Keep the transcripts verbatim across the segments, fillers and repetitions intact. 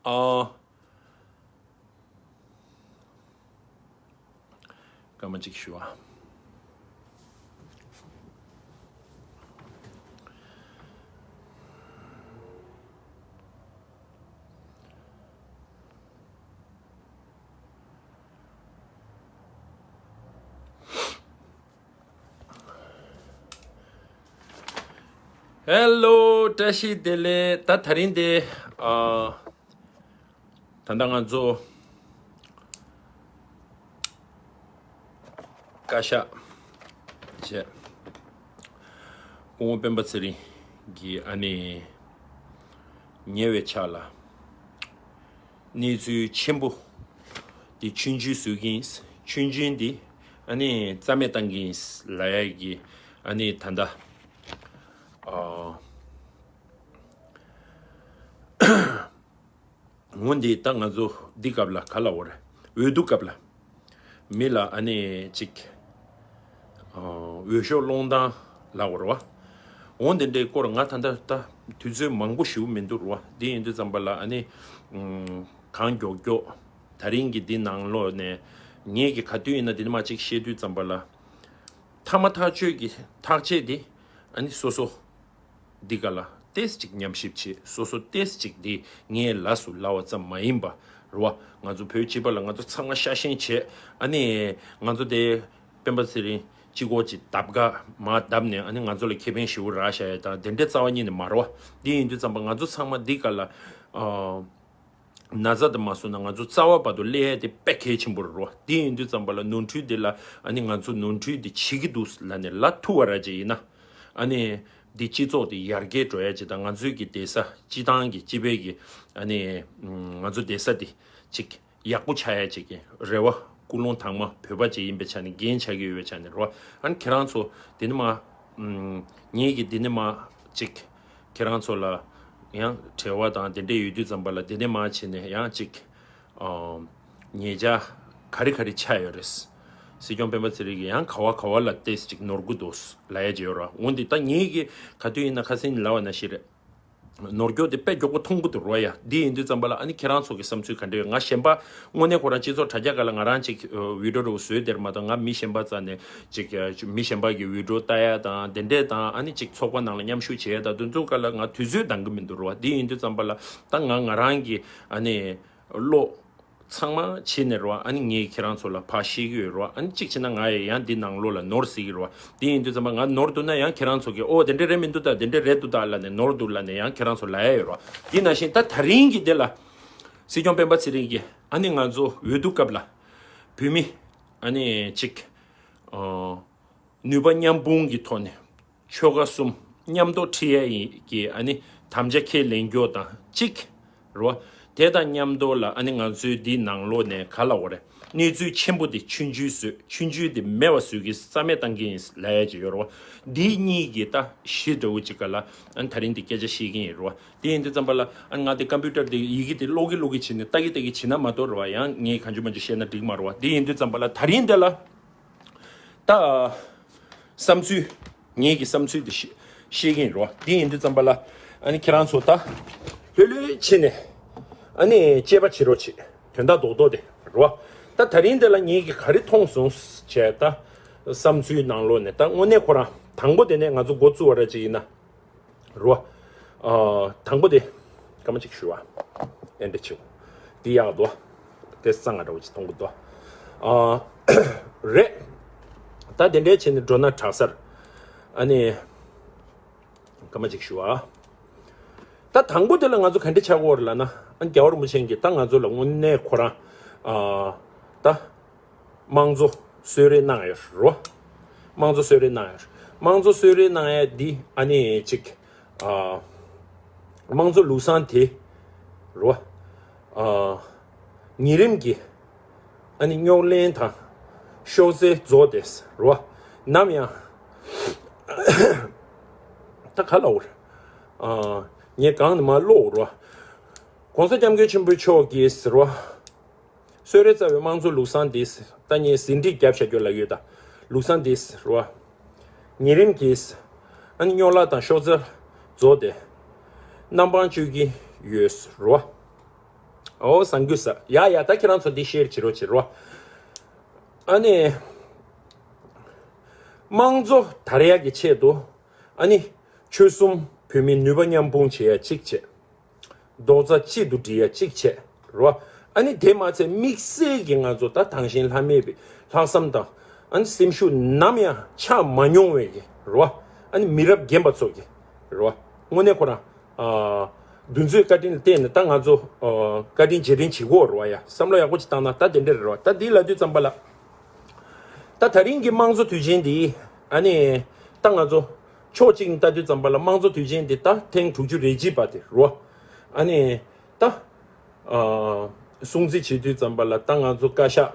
ཨ། སྐར་མ་གཅིག་ཞུ་ཨ། ཧེ་ལོ། བཀྲ་ཤིས་བདེ་ལེགས། ད་དེ་རིང་དེ། ཨ། ད་ལྟ་ང་ཚོ་བཀའ་ཤག་བྱས། སྐུ་ངོ་སྤེན་པ་ཚེ་རིང་གིས་ཨ་ནི་ཉེ་བའི་ཆར་ལ། གནས་ཚུལ་ཆེན་པོ་འདི་ཆུང་ཆུང་བཟོ་གི་ཡིན། ཆུང་ཆུང་འདི་ཨ་ནི་རྩ་མེད་བཏང་གི་ཡིན་ལབ་ཡ་གི། ཨ་ནི་ད་ལྟ་ཨ། འོ་འདི་ད་ང་ཚོ་འདི་སྐབས་ལ་ག་ལབ་དགོས་རེད། འོས་བསྡུ་སྐབས་ལ། མི་ལ་ཨ་ནི་ཅིག་ཨ། འོས་ཤོག་སློང་སྟངས་ལབ་དགོས་རེད་བ། འོ་འདི་འདྲའི་སྐོར་ང་ད་ལྟ་ད་དུས་ཚོད་མང་པོ་ཞིག་མི་འདུག་རེད་བ། འདི་ཡིན་དུས་ཙམ་པ་ལ་ཨ་ནི། ཨམ། གང་མགྱོགས་མགྱོགས་ད་རིང་གི་འདི་ནང་ལོགས་ནས་ངེད་ཀྱི་ག་དུས་ཡིན་ན་འདི་ནས་མར་ཅིག་བཤད་དུས་ཙམ་པ་ལ། ཐ་མ་ཐག་ཆོད་ཀྱི་ཐག་བཅད་འདི་ཨ་ནི་སོ་སོ། འདི་ག་ལ་ཏེས་ཅིག་ཉམས་ཞིབ་བྱེད། སོ་སོ་ཏེས་ཅིག་འདི་ངས་ལ་སུ་ལབ་པ་ཙམ་མ་ཡིན་པ་རེད་བ། ང་ཚོ་བོད་སྤྱི་པ་ལ་ང་ཚོ་ཚང་མ་ཤ་ཞེན་བྱེད། ཨ་ནི་ང་ཚོ་དེ་སྤེན་པ་ཚེ་རིང་གཅིག་པོ་ཅིག་བརྡབ་ག་མར་བརྡབ་ནས་ཨ་ནི་ང་ཚོ་ལ་ཁེ་ཕན་ཞེ་པོ་རག་བཞག་ཡ་དང་དེ་འདྲའི་རྩ་བ་ཉིད་ནས་མ་རེད་བ། འདི་ཡིན་དུས་ཙམ་པ་ང་ཚོ་ཚང་མ་འདི་ག་ལ། ཨ། ན་ཚ་དེ་མ་སོང་ན་ང་ཚོ་རྩ་བ་བར་དུ་སླེབས་ཡ་དེ་དཔེ་གལ་ཆེན་པོ་རེད་རོ། དེ་ཡིན་དུས་ཙམ་པ་ལ་ནོར་འཁྲུལ་དེ་ལ་ཨ་ནི་ང་ཚོ་ནོར་འཁྲུལ་དེ་བྱེད་ཀྱི་འདུག་ལབ་ནས་ལབ་ཐུབ་པ་ར་ཅིག་ཡིན་ན། ཨ་ནི་འདི་སྤྱི་ཚོགས་དེ་ཡར་རྒྱས་འགྲོ་ཡ་ཅིག་དང་ང་ཚོའི་གི་བསྡད་ས་སྤྱི་བཏང་གི་སྤྱི་པའི་གི་ཨ་ནི་ང་ཚོ་བསྡད་ས་དེ་ཅིག་ཡག་པོ་ཆགས་ཡ་ཅིག་གི་རེ་བ། ཀུན་སློང་དྭངས་མ་བོད་པ་ཅིག་ཡིན་པའི་ཆ་ནས་འགན་ཆགས་ཀྱི་ཡོད་པའི་ཆ་ནས་རོ། ཨ་ནི་ཁྱེད་རང་ཚོ་དེ་ནི་མ། ངེད་ཀྱི་འདི་ནི་མ་ཅིག་ཁྱེད་རང་ཚོ་ལ་ཡང་བྲེལ་བ་དང་དེ་འདྲས་ཡོད་དུས་ཙམ་པ་ལ་དེ་ནས་མར་བྱས་ནས་ཡང་ཅིག་ཨ། ཉེས་ཆད་ག་རེ་ག་རེ་ཆགས་ཡོད་རེད། སྲིད་སྐྱོང་སྤེན་པ་ཚེ་རིང་གིས་ཡང་ག་བ་ག་བ་ལ་ཏེས་ཅིག་ནོར་གི་འདུག་ལབ་ཡ་ཅིག་ཡོད་ར། འོན་ཏེ་ད་ངེད་ཀྱིས་ག་དུས་ཡིན་ན་ཁ་སང་ལབ་པ་ནང་བཞིན་རེད། ནོར་འཁྱོག་དེ་དཔེ་མགྱོགས་པོ་མཐོང་གི་འདུག་ར་ཡ། འདི་ཡིན་དུས་ཙམ་པ་ལ་ཨ་ནི་ཁྱེད་རང་ཚོ་གི་བསམ་ཚུལ་ག་འདྲ་ཡོད། ང་གཞན་པ་དངོས་གནས་ཁོ་རང་སྤྱི་ཚོགས་དྲ་རྒྱ་སྒང་ལ་ང་རང་ཅིག་བི་ཌིའོ་རུ་བཟོས་དེར་མ་གཏོགས་ང་མི་གཞན་པ་རྩ་ནས་ཅིག་མི་གཞན་པ་གི་བི་ཌིའོ་ལྟ་ཡ་དང་དེ་འདྲས་དང་ཨ་ནི་ཅིག་ཚོགས་པ་ནང་ལ་མཉམ་ཞུགས་བྱས་ཡ་དང་དེ་ཚོ་སྒང་ལ་ང་དུས་ཚོད་འདང་གི་མི་འདུག་ར། འདི་ཡིན་དུས་ཙམ་པ་ལ་ད་ང་ང་རང་གི་ཨ་ནི་བློ་ཚང་མ་བྱས་ནས་ར་ཨ་ནི་ངས་ཁྱེད་རང་ཚོ་ལ་ཕར་བཤད་ཀྱི་ཡོད་ར། ཨ་ནི་གཅིག་བྱས་ན་ང་ཡང་འདི་ནང་ལོགས་ལ་ནོར་སྲིད་ཀྱི་ར། འདི་ཡིན་དུས་ཙམ་པ་ང་ནོར་འདུག་ན་ཡང་ཁྱེད་རང་ཚོ་གིས་ཨོ་དེ་འདྲས་རེད་མི་འདུག་ད་དེ་འདྲས་རེད་འདུག་ད་ལབ་ནས་ནོར་འདུག་ལབ་ནས་ཡང་ཁྱེད་རང་ཚོ་ལབ་ཡ་ཡོད་ར། འདི་ནང་བཞིན་ད་དེ་རིང་གི་འདི་ལ་སྲིད་སྐྱོང་སྤེན་པ་ཚེ་རིང་གིས་ཨ་ནི་ང་ཚོ་འོས་བསྡུ་སྐབས་ལ་བོད་མི་ཨ་ནི་ཅིག་ཨ། ནུས་པ་མཉམ་སྤུངས་ཀྱི་ཐོག་ནས་ཆོལ་ཁ་གསུམ་མཉམ་དུ་ཁྲིད་ཡ་ཡིན་གྱི་ཨ་ནི་དམ་བཅའ་ཁས་ལེན་རྒྱུ་དང་གཅིག་རེད་བ། དེ་དང་མཉམ་དུ་ལ་ཨ་ནི་ང་ཚོའི་འདི་ནང་ལོགས་ནས་ག་ལབ་དགོས་རེད། གནས་ཚུལ་ཆེན་པོ་དེ་ཆུང་ཆུང་བཟོས། ཆུང་ཆུང་དེ་མེད་པ་བཟོས་ཀྱི་རྩ་མེད་བཏང་གི་ཡིན་ལབ་ཡ་ཅིག་ཡོད་རེད་བ། འདི་གཉིས་ཀྱི་ད་གཞི་འདྲ་བོ་ཅིག་ག་ལ་ཨ་ནི་ད་རིང་འདི་སྐད་ཆ་བཤད་ཀྱི་ཡིན་རེད་བ། དེ་ཡིན་དུས་ཙམ་པ་ལ་ཨ་ནི་ང་དེ་ཀམ་པུ་ཊར་དེ་ཡི་གེ་དེ་ཀློག་གི་ཀློག་གི་བྱས་ནས་ལྟ་གི་ལྟ་གི་བྱས་ན་མ་གཏོགས་རེད་བ། ཡང་ངས་གང་བྱུང་མང་བྱུང་བཤད་ན་འགྲིག་མ་རེད་བ། དེ་ཡིན་དུས་ཙམ་པ་ལ་ད་རིང་འདི་ལ། ད། བསམ་ཚུལ། ངེད་ཀྱི་བསམ་ཚུལ་དེ་བཤད་བཤད་ཀྱི་ཡིན་རོ། དེ་ཡིན་དུས་ཙམ་པ་ལ། ཨ་ནི་ཁྱེད་རང་ཚོ་ད། ལྷོད་ལྷོད་བྱས་ནས། ཨ་ནི་དཔྱད་པ་བྱེད་རོགས་བྱེད། དོན་དག་རྡོག་རྡོག་དེ་རོ། ད་ད་རིང་འདི་ལ་ངེད་ཀྱིས་ག་རེ་མཐོང་སོང་བྱས་ད། བསམ་ཚུལ་ནང་ལོགས་ནས་ད་དངོས་གནས་ཁོ་རང་དང་པོ་དེ་ནས་ང་ཚོ་འགོ་བཙུགས་པ་ར་ཅིག་ཡིན་ན། རོ། ཨ། དང་པོ་དེ། སྐར་མ་གཅིག་ཞུ་བ། ཨེ་འདྲ་ཆེ། དེ་ཡག་འདུག་དེ་གཙང་ང་འདྲ་བོ་ཅིག་གཏོང་གི་འདུག་ཨ། རེད། ད་དེ་འདྲའི་བྱས་ནས་འགྲོ་ན་དྲག་ས་རེད། ཨ་ནི། སྐར་མ་གཅིག་ཞུ་བ། ད་དང་པོ་དེ་ལ་ང་ཚོ་ག་འདྲ་ཆགས་ཀྱི་ཡོད་རེད་ལབ་ན། ཨ། རྒྱལ་བ་རིན་པོ་ཆེ་གིས་ད་ང་ཚོ་ལ་དངོས་གནས་ཁོ་རང་། ཨ། ད། དམངས་གཙོ་གསོལ་རས་གནང་ཡོད་རོ། དམངས་གཙོ་གསོལ་རས་གནང་ཡོད། དམངས་གཙོ་གསོལ་རས་གནང་ཡ་འདི་ཨ་ནི་ཅིག་ཨ། དམངས་གཙོ་ལུགས་བཟང་དེ་རོ། ཨ། ཉེ་རིམ་གྱི་ཨ་ནི་རྙོག་གླེང་དང་ཤོག་རྩལ་རྫོགས་ཏེ་རོ། ནམ་ཡང་ད་ག་ལ་འོར། ཨ། ངས་གང་ནས་མ་ཀློག་རོ། ༸གོང་ས་༸སྐྱབས་མགོན་ཆེན་པོ་མཆོག་གིས་རོ། གསོལ་རས་བཏབ་པའི་དམངས་གཙོ་ལུགས་བཟང་འདི་ད་ངས་ཟིན་བྲིས་བརྒྱབ་བཞག་རྒྱུ་ལ་ཡོད་ད། ལུགས་བཟང་འདི་རོ། ཉེ་རིམ་གྱིས་ཨ་ནི་རྙོག་གླེང་དང་ཤོག་རྩལ་རྫོགས་ཏེ་གནམ་འཕང་གཅོད་ཀྱི་ཡོད་རོ། ཨོ་བཟང་གུས་ས་ཡ་ཡ། ད་ཁྱེད་རང་ཚོ་འདི་ཤེར་བྱེད་རོགས་བྱེད་རོགས། ཨ་ནི། དམངས་གཙོ་དར་ཡག་གི་ཆེད་དུ། ཨ་ནི། ཆོལ་གསུམ་བོད་མིའི་ནུས་པ་མཉམ་སྤུངས་བྱེད་ཡ་གཅིག་བྱས། རྡོག་རྩ་གཅིག་ཏུ་སྒྲིལ་ཡ་གཅིག་བྱས། རོ། ཨ་ནི་དེ་མ་ཚད་དམིགས་བསལ་གྱི་ང་ཚོ་ད་དྭངས་ཤིང་ལྷ་མེད་པའི་ལྷག་བསམ་དང་། ཨ་ནི་སེམས་ཤུགས་ནམ་ཡང་ཆག་མ་མྱོང་བའི་གི། རོ། ཨ་ནི་མི་རབས་རྒན་པ་ཚོ་གི། རོ། དངོས་གནས་ཁོ་རང་། ཨ། འདུ་འཛོམས་བཀའ་དྲིན་ལ་བརྟེན་ནས་ད་ང་ཚོ། ཨ། བཀའ་དྲིན་རྗེས་དྲན་བྱེད་དགོས་རོ་ཡ། བསམ་བློ་ཡག་པོ་ཅིག་བཏང་ན་ད་དེ་འདྲ་རེད་རོ། ད་འདི་ལབ་དུས་ཙམ་པ་ལ། ད་ད་རིང་གི་དམངས་གཙོ་དུས་ཆེན་འདི། ཨ་ནི། ད་ང་ཚོ། ཕྱོགས་གཅིག་ནས་ལྟ་དུས་ཙམ་པ་ལ་དམངས་གཙོ་དུས་ཆེན་འདི་ད་ཐེངས་དྲུག་ཅུ་རེ་གཅིག་པ་དེ་རོ། ཨ་ནི། ད། ཨ། སྲུང་བརྩི་བྱེད་དུས་ཙམ་པ་ལ་ད་ང་ཚོ་བཀའ་ཤག་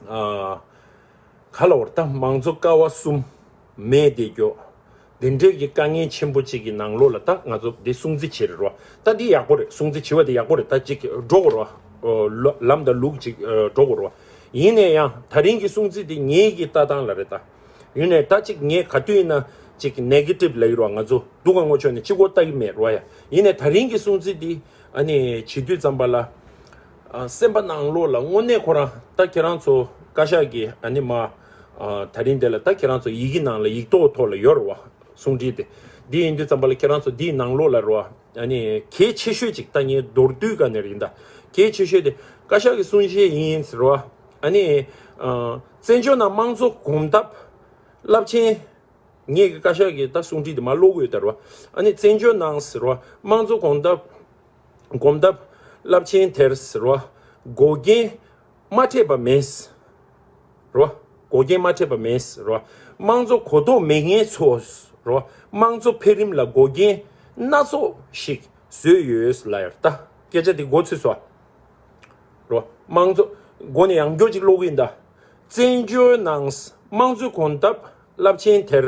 ཨ། ག་ལ་བར་ད་མང་གཙོ་ཀ་བ་གསུམ་མེད་དེ་འགྱོ། དེ་འདྲའི་གི་དཀའ་ངལ་ཆེན་པོ་གཅིག་གི་ནང་ལོགས་ལ་ད་ང་ཚོ་འདི་སྲུང་བརྩི་བྱེད་རེད་རོ། ད་འདི་ཡག་པོ་རེད། སྲུང་བརྩི་བྱེད་པ་འདི་ཡག་པོ་རེད། ད་གཅིག་འགྲོ་དགོས་རོ། ལམ་དང་ལུགས་གཅིག་འགྲོ་དགོས་རོ། ཡིན་ནའི་ཡང་ད་རིང་གི་སྲུང་བརྩི་འདི་ངེད་ཀྱི་ལྟ་སྟངས་ལ་རེད་ད། ཡིན་ནའི་ད་གཅིག་ངས་ག་དུས་ཡིན་ན་གཅིག་ནེ་གེ་ཊིབ་ལབ་ཀྱི་རོ། ང་ཚོ་སྡུག་ག་ངོ་ཆོད་ནས་གཅིག་པོ་ལྟ་གི་མེད་རོ་ཡ། ཡིན་ནའི་ད་རིང་གི་སྲུང་བརྩི་འདི། ཨ་ནི་བྱེད་དུས་ཙམ་པ་ལ། ཨ། སེམས་པ་ནང་ལོགས་ལ་དངོས་གནས་ཁོ་རང་ད་ཁྱེད་རང་ཚོ་བཀའ་ཤག་གི་ཨ་ནི་མ། ཨ། ད་རིང་འདི་ལ་ད་ཁྱེད་རང་ཚོ་ཡི་གེ་ནང་ལ་ཡིག་ཐོག་ཐོག་ལ་ཡོད་རེད་བ། གསུང་འཕྲིན་དེ། འདི་ཡིན་དུས་ཙམ་པ་ལ་ཁྱེད་རང་ཚོ་འདིའི་ནང་ལོགས་ལ་རེད་བ། ཨ་ནི་གལ་ཆེ་ཤོས་ཅིག་ད་ངས་མདོར་བསྡུས་ག་ནས་རིག་ད། གལ་ཆེ་ཤོས་དེ་བཀའ་ཤག་གི་གསུང་བཤད་ཡིན་ཟེར་བ། ཨ་ནི། ཨ། བཙན་བྱོལ་ནང་དམངས་གཙོ་གོམ་སྟབས། རླབས་ཆེན། ངེད་ཀྱི་བཀའ་ཤག་གི་ད་གསུང་འཕྲིན་དེ་མར་ཀློག་དགོས་ད་རེད་བ། ཨ་ནི་བཙན་བྱོལ་ནང་ཟེར་བ། དམངས་གཙོ་གོམ་སྟབས། གོམ་སྟབས། རླབས་ཆེན་དེར་ཟེར་བ། འགོག་རྐྱེན་མ་འཕྲད་པ་མེད། རེད་བ། འགོག་རྐྱེན་མ་འཕྲད་པ་མེད། རེད་བ། དམངས་གཙོ་གོ་རྟོགས་མེད་མཁན་ཚོ། རེད་བ། དམངས་གཙོ་འཕེལ་རིམ་ལ་འགོག་རྐྱེན་སྣ་ཚོགས་ཤིག་བཟོས་ཡོད་ལབ་ཡོད་ད། སྐད་ཆ་དེ་མགོ་ཚོས་སོ། རེད་བ། དམངས་གཙོ། མགོ་ནས་ཡང་བསྐྱར་ཅིག་ཀློག་གི་ཡིན་ད། བཙན་བྱོལ་ནང་དམངས་གཙོའི་གོམ་སྟབས་རླབས་ཆེན་དེར་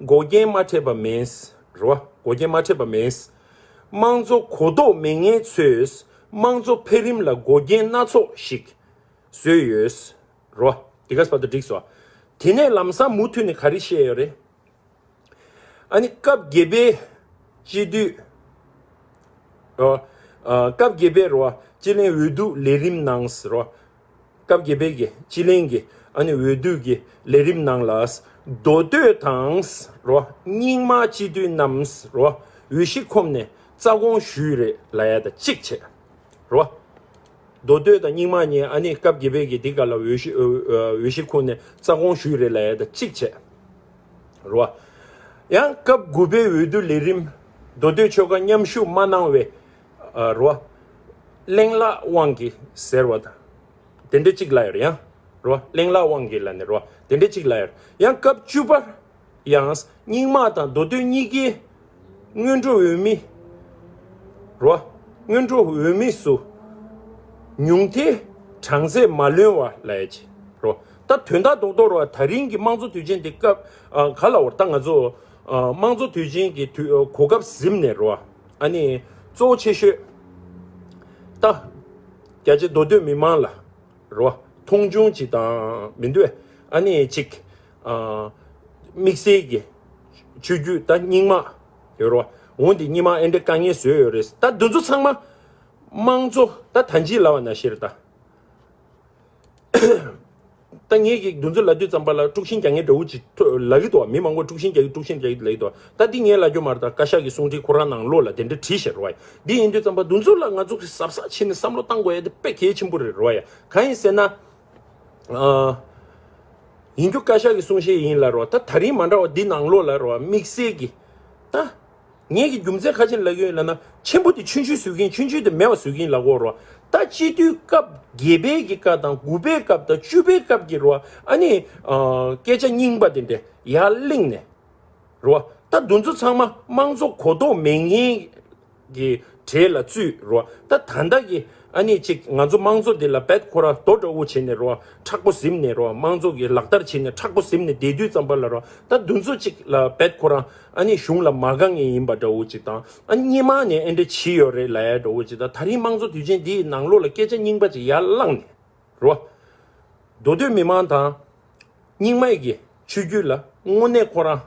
འགོག་རྐྱེན་མ་འཕྲད་པ་མེད། རེད་བ། འགོག་རྐྱེན་མ་འཕྲད་པ་མེད། དམངས་གཙོ་གོ་རྟོགས་མེད་མཁན་ཚོས་དམངས་གཙོ་འཕེལ་རིམ་ལ་འགོག་རྐྱེན་སྣ་ཚོགས་ཤིག་བཟོས་ཡོད། རོ། དེ་ག་སྤར་དུ་འགྲིག་སོ། དེ་ནས་ལམ་སང་མུ་མཐུད་ནས་ག་རེ་བཤད་ཡོད་རེད། ཨ་ནི་སྐབས་བརྒྱད་པའི་སྤྱི་འཐུས། རོ། ཨ། སྐབས་བརྒྱད་པའི་རོ། སྤྱི་གླིང་འོས་བསྡུ་ལས་རིམ་ནང་རོ། སྐབས་བརྒྱད་པའི་གི་སྤྱི་གླིང་གི་ཨ་ནི་འོས་བསྡུ་གི་ལས་རིམ་ནང་ལ། མདོ་སྟོད་དང་རོ། རྙིང་མ་སྤྱི་འཐུས་རྣམས་རོ། འོས་གཞི་ཁོམ་ནས་རྩ་དགོངས་ཞུས་རེད་ལབ་ཡ་ད་གཅིག་བྱས། རོ། མདོ་སྟོད་དང་རྙིང་མ་གཉིས་ཨ་ནི་སྐབས་བརྒྱད་པའི་གི་འདི་ག་ལ་འོས་གཞི། ཨ། འོས་གཞི་ཁོངས་ནས་རྩ་དགོངས་ཞུས་རེད་ལབ་ཡ་ད་གཅིག་བྱས། རོ། ཡང་སྐབས་དགུ་པའི་འོས་བསྡུ་ལས་རིམ་མདོ་སྟོད་ཆོལ་ཁ་མཉམ་ཞུགས་མ་གནང་བའི། ཨ། རོ། གླེང་ལག་དབང་གིས་ཟེར་བ་དང་། དེ་འདྲ་གཅིག་ལབ་ཡོད་རེད་ཡང་། རོ། གླེང་ལག་དབང་གིས་ལབ་ནས་རོ། དེ་འདྲ་གཅིག་ལབ་ཡོད་རེད། ཡང་སྐབས་བཅུ་པར། ཡང་རྙིང་མ་དང་མདོ་སྟོད་གཉིས་ཀའི་སྔོན་འགྲོ་འོས་མི། རོ། སྔོན་འགྲོ་འོས་མི་སུ་ཉུང་མཐའི་གྲངས་ཚད་མ་ལོན་པ་ལབ་ཡ་ཅིག་རོ། ད་དོན་དག་རྡོག་རྡོག་རོ། ད་རིང་གི་དམངས་གཙོ་དུས་ཆེན་འདི་སྐབས། ཨ། ག་ལབ་དགོས་རེད། ད་ང་ཚོ། ཨ། དམངས་གཙོ་དུས་ཆེན་གྱི་དུས། ཨ། གོ་སྐབས་ཟིན་ནས་རོ། ཨ་ནི་གཙོ་བོ་ཆེ་ཤོས་ད་རྒྱ་ཆེ་མདོ་སྟོད་མི་མང་ལ། རོ། མཐོང་ཆུང་ཅིག་དང་མི་འདུག་ཨ་ནི་ཅིག་ཨ། དམིགས་བསལ་གྱི་ཆོས་བརྒྱུད་ད་རྙིང་མ་ཡོད་རོ། འོ་འདི་རྙིང་མ་ཨེ་འདྲ་དཀའ་ངལ་བཟོས་ཡོད་རེད། ད་འདི་ཚོ་ཚང་མ་དམངས་གཙོ་ད་ད་ཅི་ལབ་པ་ནང་བཞིན་རེད་ད། ད་ངས་ཀྱི་འདི་ཚོ་ལབ་དུས་ཙམ་པ་ལ་དཀྲུག་ཤིང་རྒྱག་མཁན་འདྲ་བོ་ཅིག་ཐོ་ལབ་ཀྱི་འདུག་མི་མང་པོ་དཀྲུག་ཤིང་རྒྱག་གི་དཀྲུག་ཤིང་རྒྱག་གི་ལབ་ཀྱི་འདུག་ད་འདི་ངས་ལབ་རྒྱུ་མ་རེད། ད་བཀའ་ཤག་གི་གསུང་འཕྲིན་ཁོ་རང་ནང་ལོགས་ལ་དེ་འདྲ་བྲིས་བཞག་རོ། འདི་ཡིན་དུས་ཙམ་པ་འདི་ཚོ་ལ་ང་ཚོ་གི་གཟབ་གཟབ་བྱས་ནས་བསམ་བློ་བཏང་དགོས་ཡ་དེ་དཔེ་གལ་ཆེན་པོ་རེད་རོ་ཡ། གང་ཡིན་ཟེར་ན། ཨ། ཡིན་རྒྱུ་བཀའ་ཤག་གི་གསུང་བཤད་ཡིན་ལ་རོ། ད་ད་རིང་མ་འདྲ་བ་འདི་ནང་ལོགས་ལ་རོ། དམིགས་བསལ་གྱི་ད། ངས་ཀྱི་རྒྱུ་མཚན་ཁ་ཆེན་ལབ་ཀྱི་ཡོད་ལབ་ན། ཆེན་པོ་དེ་ཆུང་ཆུང་བཟོ་གིན། ཆུང་ཆུང་དེ་མེད་པ་བཟོ་གིན་ལབ་དགོས་རོ། ད་སྤྱི་འཐུས་སྐབས་བརྒྱད་པའི་གི་སྐབས་དང་དགུ་པའི་སྐབས་དང་བཅུ་པའི་སྐབས་ཀྱི་རོ། ཨ་ནི། ཨ། སྐད་ཆ་རྙིང་པ་དེ་འདྲ་ཡར་གླེང་ནས་རོ། ད་འདི་ཚོ་ཚང་མ་དམངས་གཙོ་གོ་རྟོགས་མེད་མཁན་གྱི་གྲས་ལ་བཙུད་རོ། ད་ད་ལྟ་གི་ཨ་ནི་ཅིག་ང་ཚོ་དམངས་གཙོ་འདི་ལ་བེད་ཁོ་རང་རྡོ་འདྲ་བོ་བྱས་ནས་རོ། མཁྲེགས་པོ་ཟིན་ནས་རོ། དམངས་གཙོ་གི་ལག་བསྟར་བྱས་ནས་མཁྲེགས་པོ་ཟིན་ནས་བསྡད་དུས་ཙམ་པ་ལ་རོ། ད་འདི་ཚོ་ཅིག་ལ་བེད་ཁོ་རང་ཨ་ནི་གཞུང་ལ་མ་དགའ་མཁན་ཡིན་པ་འདྲ་བོ་ཅིག་དང་། ཨ་ནི་སྔོན་མ་ནས་ཨེ་འདྲ་བྱས་ཡོད་རེད་ལབ་ཡ་འདྲ་བོ་ཅིག་དང་། ད་རིང་དམངས་གཙོ་དུས་ཆེན་འདིའི་ནང་ལོགས་ལ་སྐད་ཆ་རྙིང་པ་ཅིག་ཡར་བླངས་ནས་རོ། མདོ་སྟོད་མི་མང་དང་། རྙིང་མའི་གི་ཆོས་བརྒྱུད་ལ་དངོས་གནས་ཁོ་རང་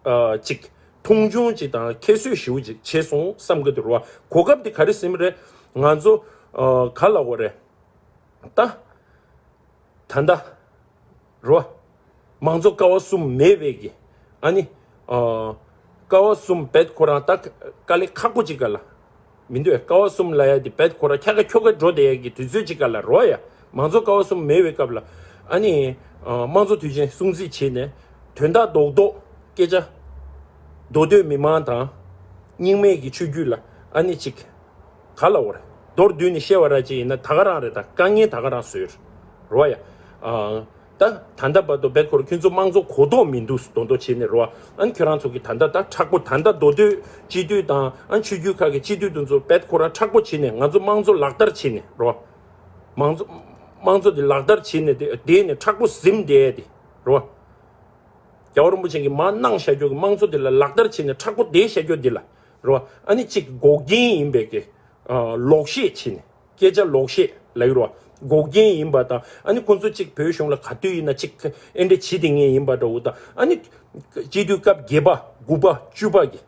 ཨ་ཅིག་མཐོང་ཆུང་ཅིག་དང་ཁྱད་གསོད་ཞེ་པོ་ཅིག་བྱས་སོང་བསམ་གི་འདུག་རོ། གོ་སྐབས་དེ་ག་རེ་ཟིན་རེད། ང་ཚོ་ ཨ་ག་ལ་འོ་རེད། ད་ད་ད་རོ། མང་གཙོ་ཀ་བ་གསུམ་མེད་པའི་གི། ཨ་ནི། ཨ་ཀ་བ་གསུམ་བེད་ཁོ་རང་ད་དཀའ་ལས་ཁག་པོ་ཅིག་ག་ལ། མི་འདུག་ཀ་བ་གསུམ་ལ་ཡ་དེ་བེད་ཁོ་རང་ཁྱ་ཁ་ཁྱོ་ཁ་འགྲོ་བསྡད་ཡ་གི་དུས་ཚོད་ཅིག་ག་ལ་རོ་ཡ། མང་གཙོ་ཀ་བ་གསུམ་མེད་པའི་སྐབས་ལ། ཨ་ནི། ཨ་དམངས་གཙོ་དུས་ཆེན་སྲུང་བརྩི་བྱས་ནས། དོན་དག་རྡོག་རྡོག་སྐད་ཆ། མདོ་སྟོད་མི་མང་དང་། རྙིང་མའི་གི་ཆོས་བརྒྱུད་ལ། ཨ་ནི་ཅིག་ག་ལ་འོ་རེད། མདོར་བསྡུས་ནས་བཤད་པ་ར་ཅིག་ཡིན་ན་ད་ག་རང་རེད། ད་དཀའ་ངལ་ད་ག་རང་བཟོས་རོ་ཡ། ཨ་ད་ད་ལྟ་བར་དུ་བེད་ཁོ་རང་ཁྱོད་ཚོ་དམངས་གཙོ་གོ་རྟོགས་མི་འདུག་མདོག་མདོག་བྱས་ནས་རོ། ཨ་ནི་ཁྱོད་རང་ཚོ་གི་ད་ལྟ་ད་མཁྲེགས་པོ་ད་ལྟ་མདོ་སྟོད་སྤྱི་འཐུས་དང་ཨ་ནི་ཆོས་བརྒྱུད་ཁག་གི་སྤྱི་འཐུས་དེ་ཚོ་བེད་ཁོ་རང་མཁྲེགས་པོ་བྱས་ནས་ང་ཚོ་དམངས་གཙོ་ལག་བསྟར་བྱས་ནས་རོ། མང་གཙོ་དམངས་གཙོ་དེ་ལག་བསྟར་བྱས་ནས་དེ་དེ་ནས་མཁྲེགས་པོ་ཟིན་བསྡད་དེ་རོ། རྒྱལ་བ་རིན་པོ་ཆེ་གིས་མར་གནང་བཞག་རྒྱུ་གི་དམངས་གཙོ་དེ་ལ་ལག་བསྟར་བྱས་ནས་མཁྲེགས་པོ་བསྡད་བཞག་རྒྱུ་འདི་ལ་རོ། ཨ་ནི་གཅིག་འགོག་རྐྱེན་ཡིན་པའི་གི་ཨ་ལོག་བཤད་བྱས་ནས་སྐད་ཆ་ལོག་བཤད་ལབ་ཀྱི་རོ། འགོག་རྐྱེན་ཡིན་པ་དང་ཨ་ནི་ཁོང་ཚོ་གཅིག་བོད་གཞུང་ལ་ག་དུས་ཡིན་ན་གཅིག་ཨེ་འདྲ་བྱེད་དེ་ངེས་ཡིན་པ་འདྲ་བོ་དང་ཨ་ནི་སྤྱི་འཐུས་སྐབས་བརྒྱད་པ་དགུ་པ་བཅུ་པ་གི་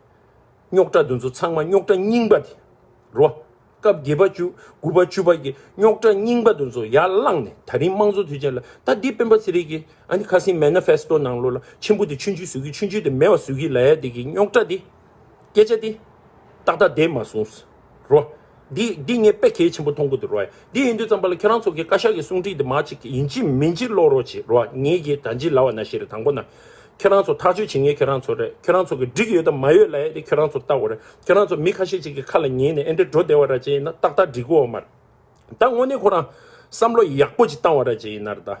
རྙོག་དྲ་དེ་ཚོ་ཚང་མ་རྙོག་དྲ་རྙིང་པ་དེ་རོ། སྐབས་བརྒྱད་པ་བཅུ་དགུ་པ་བཅུ་པ་གི་རྙོག་དྲ་རྙིང་པ་དེ་ཚོ་ཡར་བླངས་ནས་ད་རིང་དམངས་གཙོ་དུས་ཆེན་ལ་ད་འདི་སྤེན་པ་ཚེ་རིང་གིས་ཨ་ནི་ཁ་སང་མེ་ནི་ཕེ་སི་ཊོ་ནང་ལོགས་ལ་ཆེན་པོ་དེ་ཆུང་ཆུང་བཟོ་གི་ཆུང་ཆུང་དེ་མེད་པ་བཟོ་གི་ལབ་ཡ་དེ་གི་རྙོག་དྲ་དེ་སྐད་ཆ་དེ་ཏག་ཏག་བསྡད་མ་སོང་རོ། འདི་འདི་ངས་དཔེ་གལ་ཆེན་པོ་མཐོང་གི་འདུག་རོ། འདི་ཡིན་དུས་ཙམ་པ་ལ་ཁྱེད་རང་ཚོ་གི་བཀའ་ཤག་གི་གསུང་འཕྲིན་དེ་མར་ཅིག་ཡིན་གཅིག་མིན་གཅིག་ཀློག་རོགས་བྱེད་རོ། ངས་གི་ད་ཅི་ལབ་པ་ནང་བཞིན་རེད། དང་པོ་ན། ཁྱེད་རང་ཚོ་ཐག་གཅོད་བྱེད་མཁན་ཁྱེད་རང་ཚོ་རེད། ཁྱེད་རང་ཚོ་གི་འགྲིག་ཡོད་དང་མ་ཡོད་ལབ་ཡ་དེ་ཁྱེད་རང་ཚོ་ལྟ་དགོས་རེད། ཁྱེད་རང་ཚོ་མི་ཁ་ཤས་ཅིག་གི་ཁ་ལ་ཉན་ནས་ཨེ་འདྲ་འགྲོ་བསྡད་པ་ར་ཅིག་ཡིན་ན་ཏག་ཏག་འགྲིག་གི་ཡོད་མ་རེད། ད་དངོས་གནས་ཁོ་རང་བསམ་བློ་ཡག་པོ་ཅིག་བཏང་བ་ར་ཅིག་ཡིན་ན་རེད་ད།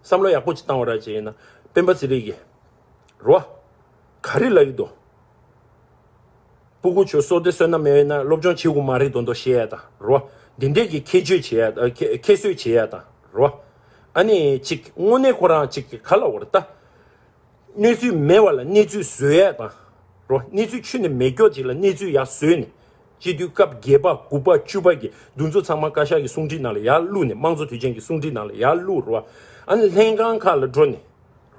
བསམ་བློ་ཡག་པོ་ཅིག་བཏང་བ་ར་ཅིག་ཡིན་ན་སྤེན་པ་ཚེ་རིང་གིས་རོ། ག་རེ་ལབ་ཀྱི་འདུག་སྤུ་གུ་ཆུ་སོ་དེ་སོན་ན་མེད་ན་སློབ་སྦྱོང་བྱེད་དགོས་མ་རེད་མདོག་མདོག་བཤད་ཡ་དང་རོ། འདི་འདྲས་ཀྱི་ཁྱད་ཆོས་བྱེད་ཡ་ཁྱད་ཁྱད་གསོད་བྱེད་ཡ་དང་རོ། ཨ་ནི་ཅིག་དངོས་གནས་ཁོ་རང་ཅིག་གི་ག་ལ་འོ་རེད་ད། གནས་ཚུལ་མེད་པ་ལ་གནས་ཚུལ་བཟོ་ཡ་དང་རོ། གནས་ཚུལ་ཁྱོན་ནས་མེད་སྐྱོ་ཅིག་ལ་གནས་ཚུལ་ཡར་བཟོས་ནས་སྤྱི་འཐུས་སྐབས་བརྒྱད་པ་དགུ་པ་བཅུ་པ་གི་འདུ་འཛོམས་ཚང་མ་བཀའ་ཤག་གི་གསུང་འཕྲིན་ནང་ལ་ཡར་བླུགས་ནས་དམངས་གཙོ་དུས་ཆེན་གྱི་གསུང་འཕྲིན་ནང་ལ་ཡར་བླུགས་རོ། ཨ་ནི་ལྷན་ཁང་ཁག་ལ་འགྲོ་ནས།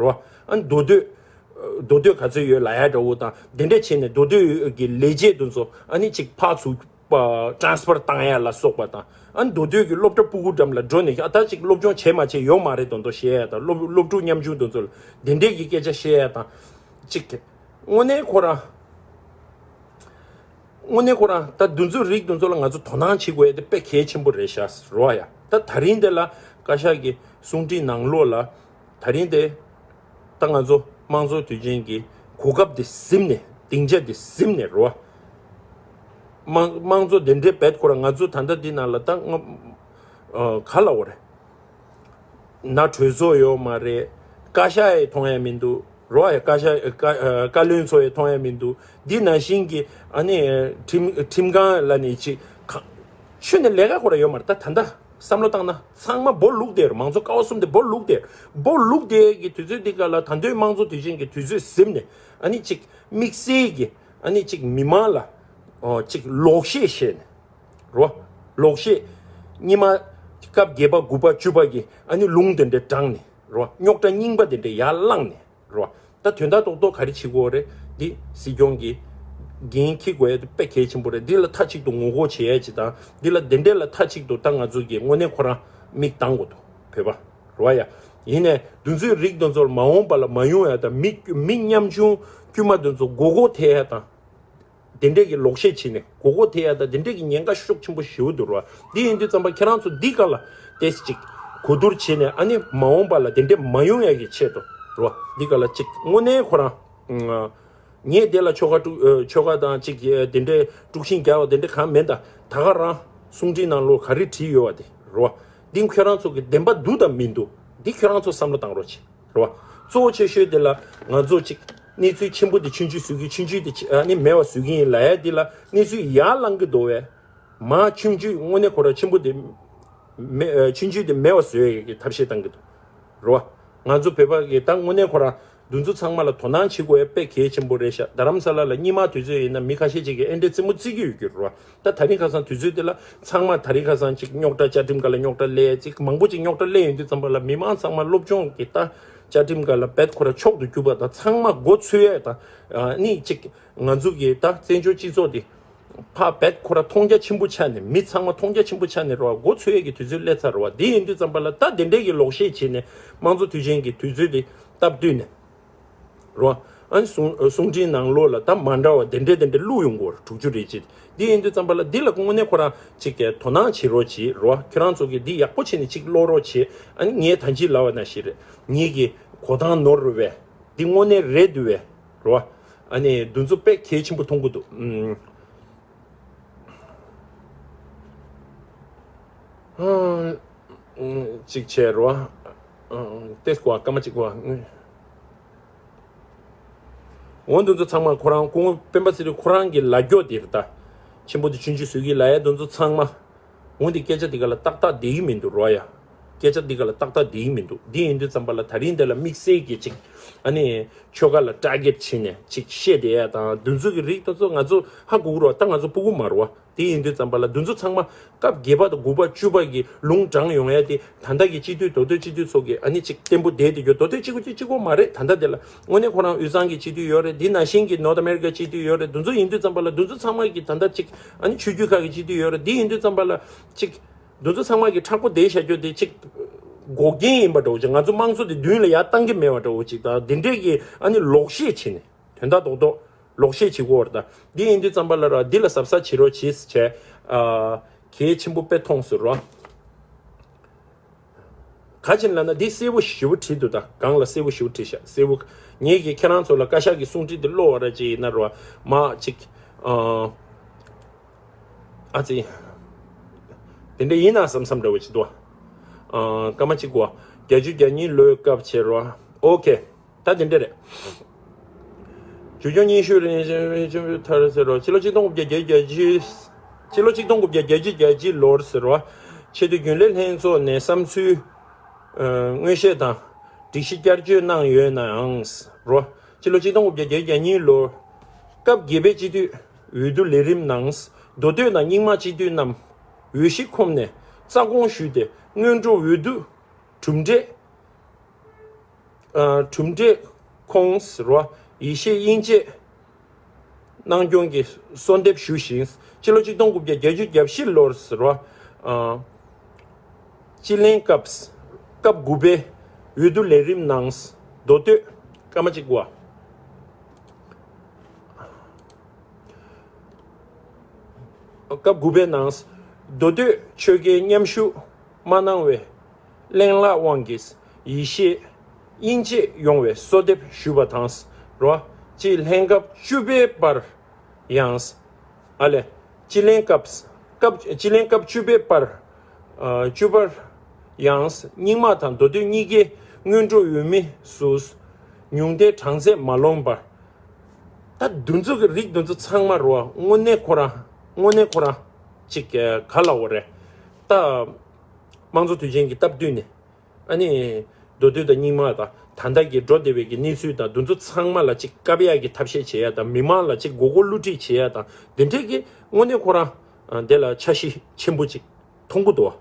རོ། ཨ་ནི་མདོ་སྟོད། མདོ་སྟོད་ག་ཚོད་ཡོད་ལབ་ཡ་འདྲ་བོ་དང་དེ་འདྲས་བྱས་ནས་མདོ་སྟོད་ཀྱི་ལས་བྱེད་དེ་ཚོ་ཨ་ནི་ཅིག་ཕར་ཚུར་ཊི་རན་སི་ཕར་བཏང་ཡ་ལ་སོགས་པ་དང་ཨ་ནི་མདོ་སྟོད་ཀྱི་སློབ་གྲྭ་སྤུ་གུ་འགྲམ་ལ་འགྲོ་ནས་ཨ་ད་ཅིག་སློབ་སྦྱོང་བྱས་མ་བྱས་ཡོད་མ་རེད་མདོག་མདོག་བཤད་ཡ་དང་སློབ་སློབ་ཕྲུག་ཉམ་ཆུང་དེ་ཚོ་ལ་དེ་འདྲས་ཀྱི་སྐད་ཆ་བཤད་ཡ་དང་། ཅིག་གི། དངོས་གནས་ཁོ་རང་། དངོས་གནས་ཁོ་རང་ད་འདུ་འཛོམས་རིགས་དེ་ཚོ་ལ་ང་ཚོ་དོ་སྣང་བྱེད་དགོས་ཡ་དེ་དཔེ་གལ་ཆེན་པོ་རེད་ཤག་རོ་ཡ། ད་ད་རིང་དེ་ལ་བཀའ་ཤག་གི་གསུང་འཕྲིན་ནང་ལོགས་ལ་ད་རིང་དེ་ད་ང་ཚོ་དམངས་གཙོ་དུས་ཆེན་གྱི་གོ་སྐབས་དེ་ཟིན་ནས་སྡིངས་ཆ་དེ་ཟིན་ནས་རོ། དམངས་དམངས་གཙོ་དེ་འདྲའི་བེད་ཁོ་རང་ང་ཚོ་ད་ལྟ་འདི་ནང་ལ་ད་ང་ག་ལ་འོ་རེད། ན་གྲོས་ཚོགས་ཡོད་མ་རེད། བཀའ་ཤག་ཡང་མཐོང་ཡ་མི་འདུག་རོ། ཡ་བཀའ་ཤག་བཀའ་བཀའ་བློན་ཚོ་ཡང་མཐོང་ཡ་མི་འདུག་འདི་ནང་བཞིན་གྱི་ཨ་ནི་ཁྲིམས་ཁྲིམས་ཁང་ལ་ནི་ཅི་ཁ་ཆོས་ནས་ལས་ཀ་ཁོ་ར་ཡོད་མ་རེད། ད་ད་ལྟ་བསམ་བློ་བཏང་ན་ཚང་མ་སྦོ་ལུག་དེར་མང་གཙོ་ཀ་བ་གསུམ་དེ་སྦོ་ལུག་དེར་སྦོ་ལུག་དེ་གི་དུས་ཚོད་འདི་ག་ལ་ད་འདོད་དམངས་གཙོ་དུས་ཆེན་གྱི་དུས་ཚོད་ཟིན་ནས་ཨ་ནི་ཅིག་དམིགས་བསལ་གྱི་ཨ་ནི་ཅིག་མི་མང་ལ་ཨོ་ཅིག་ལོག་བཤད་བཤད་ནས་རོ། ལོག་བཤད་ཉི་མ་སྐབས་བརྒྱད་པ་དགུ་པ་བཅུ་པ་གི་ཨ་ནི་ལུང་དེ་འདྲ་དྲངས་ནས་རོ། རྙོག་དྲ་རྙིང་པ་དེ་འདྲ་ཡར་བླངས་ནས་རོ། ད་དོན་དག་རྡོག་རྡོག་ག་རེ་བྱེད་དགོས་རེད། འདི་སྲིད་སྐྱོང་གི་འགན་འཁྱེར་དགོས་ཡ་དེ་དཔེ་གལ་ཆེན་པོ་རེད། འདི་ལ་མཐའ་གཅིག་ཏུ་ངོ་རྒོལ་བྱེད་ཡ་ཅིག་དང་འདི་ལ་དེ་འདྲས་ལ་མཐའ་གཅིག་ཏུ་ད་ང་ཚོ་གི་དངོས་གནས་ཁོ་རང་མིག་གདང་དགོས་འདུག་བོད་པ་རོ་ཡ། ཡིན་ནས་འདུ་འཛོམས་རིགས་དེ་ཚོར་མ་འོངས་པ་ལ་མ་ཡོང་ཡ་དང་མི་མི་ཉམ་ཆུང་དཀྱུས་མ་དེ་ཚོ་མགོ་སྐོར་ཐེབས་ཡ་དང་། དེ་འདྲས་ཀྱི་ལོག་བཤད་བྱས་ནས་མགོ་སྐོར་ཐེབས་ཡ་དང་དེ་འདྲས་ཀྱི་ཉེན་ཁ་ཤུགས་ཆེན་པོ་ཞེ་པོ་འདུག་རོ། འདི་ཡིན་དུས་ཙམ་པ་ཁྱེད་རང་ཚོ་འདི་ག་ལ་ཏེས་ཅིག་གོ་བསྡུར་བྱས་ནས་ཨ་ནི་མ་འོངས་པ་ལ་དེ་འདྲས་མ་ཡོང་ཡ་གི་ཆེད་དུ་རོ། འདི་ག་ལ་ཅིག་དངོས་གནས་ཁོ་རང་ངས་དེ་ལ་ཆོལ་ཁ་དཀྲུག་ཆོལ་ཁ་དང་ཅིག་དེ་འདྲས་དཀྲུག་ཤིང་རྒྱག་པ་དེ་འདྲས་གང་མེད། ད་ད་ག་རང་གསུང་འཕྲིན་ནང་ལོགས་ག་རེ་བྲིས་ཡོད་པ་དེ་རོ། འདི་ཁྱེད་རང་ཚོ་གི་བདེན་པ་འདུག་དང་མི་འདུག་འདི་ཁྱེད་རང་ཚོ་བསམ་བློ་བཏང་རོགས་བྱེད། རེད་བ། གཙོ་བོ་ཆེ་ཤོས་དེ་ལ་ང་ཚོ་གཅིག་གནས་ཚུལ་ཆེན་པོ་དེ་ཆུང་ཆུང་བཟོ་གི་ཆུང་ཆུང་དེ་ཆེ་ཨ་ནི་མེད་པ་བཟོ་གི་ཡིན་ལབ་ཡ་དེ་ལ་གནས་ཚུལ་ཡར་ལངས་གི་འདུག་བས། མ་ཆུང་ཆུང་དངོས་གནས་ཁོ་རང་ཆེན་པོ་དེ་མེ་ཨ་ཆུང་ཆུང་དེ་མེད་པ་བཟོ་ཡ་གི་ཐབས་ཤེས་བཏང་གི་འདུག་རེད་བ། ང་ཚོ་བོད་པ་གི་ད་དངོས་གནས་ཁོ་རང་འདི་ཚོ་ཚང་མ་ལ་དོ་སྣང་བྱེད་དགོས་ཡ་དཔེ་གལ་ཆེན་པོ་རེད་ཤག་རྡ་རམ་ས་ལ་ལ་སྔོན་མ་དུས་ཚོད་ཡིན་ན་མི་ཁ་ཤས་ཅིག་གིས་ཨེ་འདྲའི་རྩེད་མོ་རྩེ་གི་ཡོད་ཀྱི་རེད་བ། ད་དེ་རིང་ཁ་སང་དུས་ཚོད་དེ་ལ་ཚང་མ་དེ་རིང་ཁ་སང་ཅིག་རྙོག་དྲ་བཅའ་ཁྲིམས་སྒང་ལ་རྙོག་དྲ་སླེབས་ཡ་ཅིག་མང་པོ་ཅིག་རྙོག་དྲ་སླེབས་ཡོང་དུས་ཙམ་པ་ལ་མི་མང་ཚང་མ་སློབ་སྦྱོང་གི་ད་བཅའ་ཁྲིམས་སྒང་ལ་རྦད་ཁོ་ར་མཆོག་ཏུ་གྱུར་པ་དང་ཚང་མ་མགོ་ཚོས་ཡ་དང་ཨ་ནི་ཅིག་ང་ཚོ་གི་ད་བཙན་བྱོལ་སྤྱི་ཚོགས་དེ་ ཕ་བེད་ཁོ་ར་མཐོང་རྒྱ་ཆེན་པོ་ཆགས་ནས་མི་ཚང་མ་མཐོང་རྒྱ་ཆེན་པོ་ཆགས་ནས་རོ་བ་མགོ་ཚོས་ཡས་ཀྱི་དུས་ཚོད་སླེབས་ཚར་རོ་བ། དེ་ཡིན་དུས་ཙམ་པ་ལ་ད་དེ་འདྲས་ཀྱི་ལོག་བཤད་བྱས་ནས་དམངས་གཙོ་དུས་ཆེན་གྱི་དུས་ཚོད་དེ་སྟབས་བསྟུན་ནས་རོ་བ། ཨ་ནི་གསུང་གསུང་འཕྲིན་ནང་ལོགས་ལ་ད་མ་འདྲ་བ་དེ་འདྲས་དེ་འདྲས་བླུག་ཡོང་གི་ཡོད་རེད། དྲུག་ཅུ་རེ་གཅིག་དེ་ཡིན་དུས་ཙམ་པ་ལ་འདི་ལ་དངོས་གནས་ཁོ་རང་ཅིག་གི་དོ་སྣང་བྱེད་རོགས་བྱེད་རོ་བ། ཁྱོད་རང་ཚོ་གིས་འདི་ཡག་པོ་བྱས་ནས་ཅིག་ཀློག་རོགས་བྱེད། ཨ་ནི་ངས་ད་ཅི་ལབ་པ་ནང་བཞིན་རེད། ངེད་ཀྱི་གོ་སྟངས་ནོར་རེད་པས། འདི་དངོས་གནས་རེད་འདུག་པས་རོ་བ། ཨ་ནི་འདི་ཚོ་དཔེ་གལ་ཆེན་པོ་མཐོང་གི་འདུག་ཨུམ། ཨ། ཨུམ། གཅིག་བྱས་རོ་བ། ཨ། ཏེས་ཀོ་སྐར་མ་གཅིག་གོ། འོ་འདི་ཚོ་ཚང་མ་ཁོ་རང་སྐུ་ངོ་སྤེན་པ་ཚེ་རིང་ཁོ་རང་གི་ལབ་རྒྱུ་དེ་རེད་ད། ཆེན་པོ་དེ་ཆུང་ཆུང་བཟོ་གི་ལབ་ཡ་འདི་ཚོ་ཚང་མ། འོ་འདི་སྐད་ཆ་འདི་ག་ལ་ཏག་ཏག་བསྡད་ཀྱི་མི་འདུག་རོ་ཡ། སྐད་ཆ་འདི་ག་ལ་ཏག་ཏག་བསྡད་ཀྱི་མི་འདུག་འདི་ཡིན་དུས་ཙམ་པ་ལ་ད་རིང་འདི་ལ་དམིགས་བསལ་གྱི་ཅིག་ཨ་ནི་ཆོལ་ཁ་ལ་ཊར་གེཊ་བྱས་ནས་ཅིག་བཤད་བསྡད་ཡ་དང་འདི་ཚོ་གི་རིགས་དེ་ཚོ་ང་ཚོ་ཧ་གོ་གི་རོ། ད་ང་ཚོ་སྤུ་གུ་མ་རོ་བ། དེ་ཡིན་དུས་ཙམ་པ་ལ་འདི་ཚོ་ཚང་མ་སྐབས་བརྒྱད་པ་དང་དགུ་པ་བཅུ་པ་གི་ལུང་དྲངས་ཡོང་ཡ་དེ་ད་ལྟ་གི་སྤྱི་འཐུས་མདོ་སྟོད་སྤྱི་འཐུས་ཚོ་གི་ཨ་ནི་ཅིག་བརྟན་པོ་བསྡད་དེ་ཡོད། མདོ་སྟོད་གཅིག་པུ་གཅིག་གཅིག་པོ་མ་རེད། ད་ལྟ་དེ་ལ་དངོས་གནས་ཁོ་རང་དབུས་གཙང་གི་སྤྱི་འཐུས་ཡོད་རེད། འདི་ནང་བཞིན་གྱི་North America་སྤྱི་འཐུས་ཡོད་རེད། འདི་ཚོ་ཡིན་དུས་ཙམ་པ་ལ་འདི་ཚོ་ཚང་མ་གི་ད་ལྟ་ཅིག་ཨ་ནི་ཆོས་བརྒྱུད་ཁག་གི་སྤྱི་འཐུས་ཡོད་རེད། འདི་ཡིན་དུས་ཙམ་པ་ལ་ཅིག་འདི་ཚོ་ཚང་མ་གི་མཁྲེགས་པོ་བསྡད་བཞག་རྒྱུ་དེ་ཅིག་འགོག་རྐྱེན་ཡིན་པ་འདྲ་བོ་ཅིག་ང་ཚོ་དམངས་གཙོ་དེ་མདུན་ལ་ཡར་བཏང་གི་མེད་པ་འདྲ་བོ་ཅིག་དང་འདི་འདྲས་ཀྱི་ཨ་ནི་ལོག་བཤད་བྱས་ནས། དོན་དག་རྡོག་རྡོག་ལོག་བཤད་བྱེད་དགོས་པ་རེད་ད། འདི་ཡིན་དུས་ཙམ་པ་ལ་ར་འདི་ལ་གཟབ་གཟབ་བྱེད་རོགས་བྱེད་ཟེར་བྱས། ཨ། གལ་ཆེན་པོ་དཔེ་མཐོང་ཟེར་རོ། ག་ཅིག་ལབ་ན་འདི་གསལ་པོ་ཞེ་པོ་བྲིས་འདུག་ད་སྒང་ལ་གསལ་པོ་ཞེ་པོ་བྲིས་ཤག་གསལ་པོ། ངེད་ཀྱིས་ཁྱེད་རང་ཚོ་ལ་བཀའ་ཤག་གི་གསུང་འཕྲིན་འདི་ཀློག་པ་ར་ཅིག་ཡིན་ན་རོ། མ་ཅིག་ཨ། ཨ་ཙི། དེ་འདྲ་ཡིན་ན་བསམ་བསམ་འདྲ་བོ་ཅིག་འདུག་ཨ། སྐར་མ་གཅིག་གོ། བརྒྱད་ཅུ་གྱ་གཉིས་ལོའི་སྐབས་བྱས་རོ། ཨོ་ཁེ། ད་དེ་འདྲ་རེད། བཅུ་གྱ་གཉིས་ཤུ་རེ་ཐར་ཟེར་རོ། ཕྱི་ལོ་ཆིག་སྟོང་དགུ་བརྒྱ་བརྒྱད་ཅུ་གྱ་གཅིག་ཕྱི་ལོ་ཆིག་སྟོང་དགུ་བརྒྱ་བརྒྱད་ཅུ་གྱ་གཅིག་ལོར་ཟེར་རོ། ཆེས་མཐོའི་རྒྱུན་ལས་ལྷན་ཚོགས་ནས་བསམ་ཚུལ། ཨ། མངོན་བཤད་དང་། སྒྲིག་གཞི་བསྐྱར་བཅོས་གནང་ཡོད་ནའང་རོ། ཕྱི་ལོ་ཆིག་སྟོང་དགུ་བརྒྱ་བརྒྱད་ཅུ་གྱ་གཉིས་ལོར། སྐབས་བརྒྱད་པའི་སྤྱི་འཐུས་འོས་བསྡུ་ལས་རིམ་ནང་། མདོ་སྟོད་དང་རྙིང་མ་སྤྱི་འཐུས་རྣམས་འོས་གཞི་ཁོམ་ནས་རྩ་དགོངས་ཞུས་ཏེ་སྔོན་འགྲོ་འོས་བསྡུ་གྲུབ་འབྲས། ཨ། གྲུབ་འབྲས་ཁོངས་རོ། ཡིད་ཆེས་དབྱིན་ཇི། གནང་སྐྱོང་གི་གསོལ་འདེབས་ཞུས་ཤིང་། སྤྱི་ལོ་ཆིག་སྟོང་དགུ་བརྒྱ་བརྒྱད་ཅུ་གྱ་བཞི་ལོར་ཟེར་བ། ཨ། སྤྱི་གླེང་སྐབས། སྐབས་དགུ་པའི་འོས་བསྡུ་ལས་རིམ་ནང་། མདོ་སྟོད། སྐར་མ་གཅིག་གོ། སྐབས་དགུ་པའི་ནང་། མདོ་སྟོད་ཆོལ་ཁའི་མཉམ་ཞུགས། མ་གནང་བའི་གླེང་ལག་དབང་གིས་ཡིད་ཆེས་དབྱིན་ཇི་ཡོང་བའི་གསོལ་འདེབས་ཞུས་པ་དང་། རོ། སྤྱི་ལྷན་སྐབས་བཅུ་པའི་བར་ཡང་། ཨ་ལས། སྤྱི་ལྷན་སྐབས། སྐབས། སྤྱི་ལྷན་སྐབས་བཅུ་པའི་བར། ཨ། བཅུ་པར་ཡང་། རྙིང་མ་དང་མདོ་སྟོད་གཉིས་ཀའི་སྔོན་འགྲོ་འོས་མི་སུ། ཉུང་མཐའི་གྲངས་ཚད་མ་ལོངས་པར། ད་འདི་ཚོ་གི་རིགས་འདི་ཚོ་ཚང་མ་རོ། དངོས་གནས་ཁོ་རང་། དངོས་གནས་ཁོ་རང་། ཅིག་ག་ལ་འོ་རེད། ད། དམངས་གཙོ་དུས་ཆེན་གྱི་སྟབས་བསྟུན་ནས། ཨ་ནི། མདོ་སྟོད་དང་རྙིང་མ་དང་ད་ལྟ་གི་འགྲོ་བསྡད་པའི་གི་གནས་ཚུལ་དང་འདི་ཚོ་ཚང་མ་ལ་ཅིག་བཀབ་ཡག་གི་ཐབས་ཤེས་བྱེད་ཡ་དང་མི་མང་ལ་ཅིག་མགོ་སྐོར་བསླུ་བྲིད་བྱེད་ཡ་དང་འདི་འདྲས་ཀྱི་དངོས་གནས་ཁོ་རང་། ཨ། དེ་ལ་འཆར་གཞི་ཆེན་པོ་ཅིག་མཐོང་གི་འདུག་བ།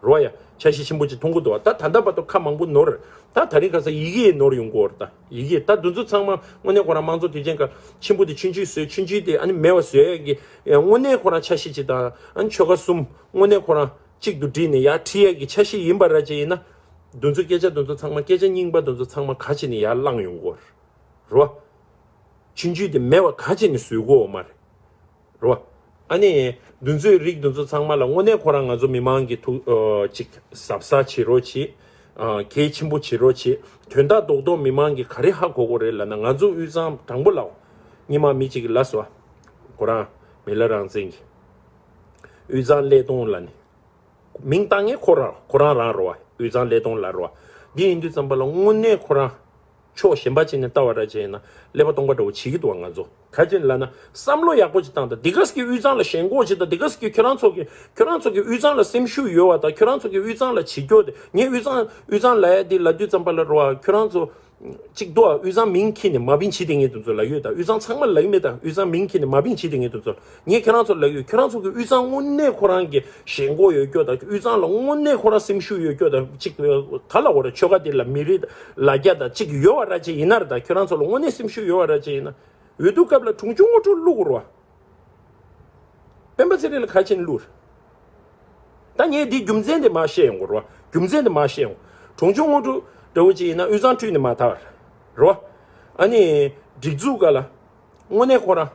རོ་ཡ། འཆར་གཞི་ཆེན་པོ་ཅིག་མཐོང་གི་འདུག་བ། ད་ད་ལྟ་བར་དུ་ཁ་མང་པོ་ནོར། ད་ད་རིང་ཁ་སང་ཡི་གེ་ནོར་ཡོང་གི་ཡོད་རེད། ད་ཡི་གེ་ད་འདི་ཚོ་ཚང་མ་དངོས་གནས་ཁོ་རང་དམངས་གཙོ་དུས་ཆེན་སྐབས་ཆེན་པོ་དེ་ཆུང་ཆུང་བཟོས། ཆུང་ཆུང་དེ་ཨ་ནི་མེད་པ་བཟོ་ཡ་གི་དངོས་གནས་ཁོ་རང་འཆར་གཞི་ཅིག་དང་ཨ་ནི་ཆོལ་ཁ་གསུམ་དངོས་གནས་ཁོ་རང་། གཅིག་ཏུ་བསྒྲིལ་ནས་ཡར་ཁྲིད་ཡས་ཀྱི་འཆར་གཞི་ཡིན་པ་ར་ཅིག་ཡིན་ན། འདི་ཚོ་སྐད་ཆ་འདི་ཚོ་ཚང་མ་སྐད་ཆ་རྙིང་པ་འདི་ཚོ་ཚང་མ་ག་ཅིག་ནས་ཡར་བསླངས་ཡོང་གི་ཡོད་རེད། རོ། ཆུང་ཆུང་དེ་མེད་པ་ག་ཅིག་ནས་བཟོས་གི་ཡོད་མ་རེད། རོ། ཨ་ནི། འདི་ཚོའི་རིགས་འདི་ཚོ་ཚང་མ་ལ་དངོས་གནས་ཁོ་རང་ང་ཚོ་མི་མང་གི་ཐུགས། ཨ། ཅིག་གཟབ་གཟབ་བྱེད་རོགས་བྱེད། ཨ། གལ་ཆེན་པོ་བྱེད་རོགས་བྱེད། དོན་དག་རྡོག་རྡོག་མི་མང་གིས་ག་རེ་ཧ་གོ་དགོས་རེད་ལབ་ན། ང་ཚོ་དབུས་གཙང་དང་པོ་ལ། སྔོན་མ་མི་གཅིག་གིས་ལབ་སོང་། ཁོ་རང་མི་ལ་རང་བཙན་གྱི་དབུས་གཙང་ཀླད་སྟོང་ལབ་ནས། མིང་བཏགས་མཁན་ཁོ་རང་། ཁོ་རང་རང་རེད་བ། དབུས་གཙང་ཀླད་སྟོང་ལབ་རེད་བ། འདི་ཡིན་དུས་ཙམ་པ་ལ་དངོས་གནས་ཁོ་རང་ཕྱོགས་གཞན་པ་ཅིག་ནས་ལྟ་བ་ར་ཅིག་ཡིན་ན་ཀླད་པ་སྟོང་པ་འདྲ་བོ་བྱེད་ཀྱི་འདུག་བ། ང་ཚོ་ག་ཅིག་ལབ་ན་བསམ་བློ་ཡག་པོ་ཅིག་བཏང་དང་། འདི་ག་ཟིག་གི་དབུས་གཙང་ལ་ཞེན་ཁོག་ཅིག་དང་། འདི་ག་ཟིག་གི་ཁྱོད་རང་ཚོ་གི་ཁྱོད་རང་ཚོ་གི་དབུས་གཙང་ལ་སེམས་ཤུགས་ཡོད་བ་དང་། ཁྱོད་རང་ཚོ་གི་དབུས་གཙང་ལ་བྱེད་རྒྱུ་དེ། ངས་དབུས་གཙང་དབུས་གཙང་ལབ་ཡ་འདི་ལབ་དུས་ཙམ་པ་ལ་རེད་བ། ཁྱོད་རང་ཚོ་གཅིག་འདུག་བ། དབུས་གཙང་མིང་འཁྱེར་ནས་མ་བིང་བྱེད་དེ་ངས་དེ་ཚོ་ལབ་ཡོད་ད། དབུས་གཙང་ཚང་མ་ལབ་ཀྱི་མེད་ད། དབུས་གཙང་མིང་འཁྱེར་ནས་མ་བིང་བྱེད་དེ་ངས་དེ་ཚོ། ངས་ཁྱེད་རང་ཚོ་ལབ་ཡོད། ཁྱེད་རང་ཚོ་གི་དབུས་གཙང་དངོས་གནས་ཁོ་རང་གི་ཞེན་ཁོག་ཡོད་རྒྱུ་དང་། དབུས་གཙང་ལ་དངོས་གནས་ཁོ་རང་སེམས་ཤུགས་ཡོད་རྒྱུ་དང་། གཅིག་ག་ལ་འོ་ར། ཆོལ་ཁ་དེ་ལ་མི་རིགས་ལ་རྒྱ་དང་གཅིག་ཡོད་བ་ར་ཅིག་ཡིན་ན་རེད་ད། ཁྱེད་རང་ཚོ་ལ་དངོས་གནས་སེམས་ཤུགས་ཡོད་བ་ར་ཅིག་ཡིན་ན། འོས་བསྡུ་སྐབས་ལ་གྲོང་ཆུང་ངོ་སྤྲོད་བླུག་རོགས། སྤེན་པ་ཚེ་རིང་ལ་ག་རེ་བྱས་ནས་བླུགས་རེད། ད་ངས་འདི་རྒྱུ་མཚན་དེ་མར་བཤད་ཡོང་གི་རེད་བ། རྒྱུ་མཚན་དེ་མར་བཤད་ཡོང་། གྲོང་ཆུང་དངོས་གྲུབ་འདྲ་བོ་ཅིག་ཡིན་ན་དབུས་གཙང་ཁྲུས་ནས་མ་ཐར་རེད་བ། ཨ་ནི་སྒྲིག་འཛུགས་སྒང་ལ་དངོས་གནས་ཁོ་རང་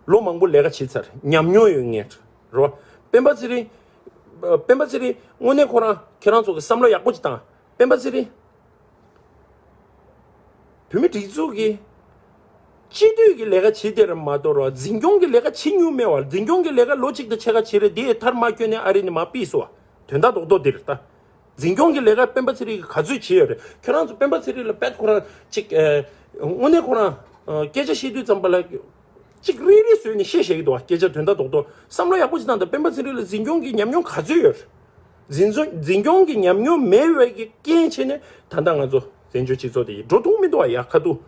ལོ་མང་པོ་ལས་ཀ་བྱས་ཚར། ཉམས་མྱོང་ཡོད་མཁན་རེད་བ། སྤེན་པ་ཚེ་རིང་། སྤེན་པ་ཚེ་རིང་དངོས་གནས་ཁོ་རང་ཁྱེད་རང་ཚོ་གི་བསམ་བློ་ཡག་པོ་ཅིག་བཏང་། སྤེན་པ་ཚེ་རིང་། བོད་མི་སྒྲིག་འཛུགས་ཀྱི་སྤྱི་འཐུས་ཀྱི་ལས་ཀ་བྱེད་དེ་རེད་མ་གཏོགས་རོ། འཛིན་སྐྱོང་གི་ལས་ཀ་བྱེད་མྱོང་མེད་བ། འཛིན་སྐྱོང་གི་ལས་ཀ་ལོ་གཅིག་དང་ཕྱེད་ཀ་བྱེད་རེད། དེ་མཐར་མ་འཁྱོལ་ནས་ཨ་རི་ནས་མར་ཕུད་སོང་བ། དོན་དག་རྡོག་རྡོག་དེ་རེད་ད། འཛིན་སྐྱོང་གི་ལས་ཀ་སྤེན་པ་ཚེ་རིང་གིས་ག་ཚོད་བྱས་ཡོད་རེད། ཁྱོད་རང་ཚོ་སྤེན་པ་ཚེ་རིང་ལ་དཔེ་ཁོ་རང་ཅིག་ཨེ། དངོས་གནས་ཁོ་རང་ཨ། སྐད་ཆ་བཤད་དུས་ཙམ་པ་ལ་ཅིག་རིལ་རིལ་བཟོས་ནས་བཤད་བཤད་ཀྱི་འདུག་བ། སྐད་ཆ་དོན་དག་རྡོག་རྡོག་བསམ་བློ་ཡག་པོ་ཅིག་བཏང་དང་། སྤེན་པ་ཚེ་རིང་ལ་འཛིན་སྐྱོང་གི་ཉམས་མྱོང་ག་ཚོད་ཡོད་རེད། འཛིན་བཟུང་འཛིན་སྐྱོང་གི་ཉམས་མྱོང་མེད་པའི་གི་རྐྱེན་བྱས་ནས་ད་ལྟ་ང་ཚོ་བཙན་བྱོལ་སྤྱི་ཚོགས་དེ་ཡི་འགྲོ་ཐུབ་མི་འདུག་བ། ཡ་ཁ་ཐུག་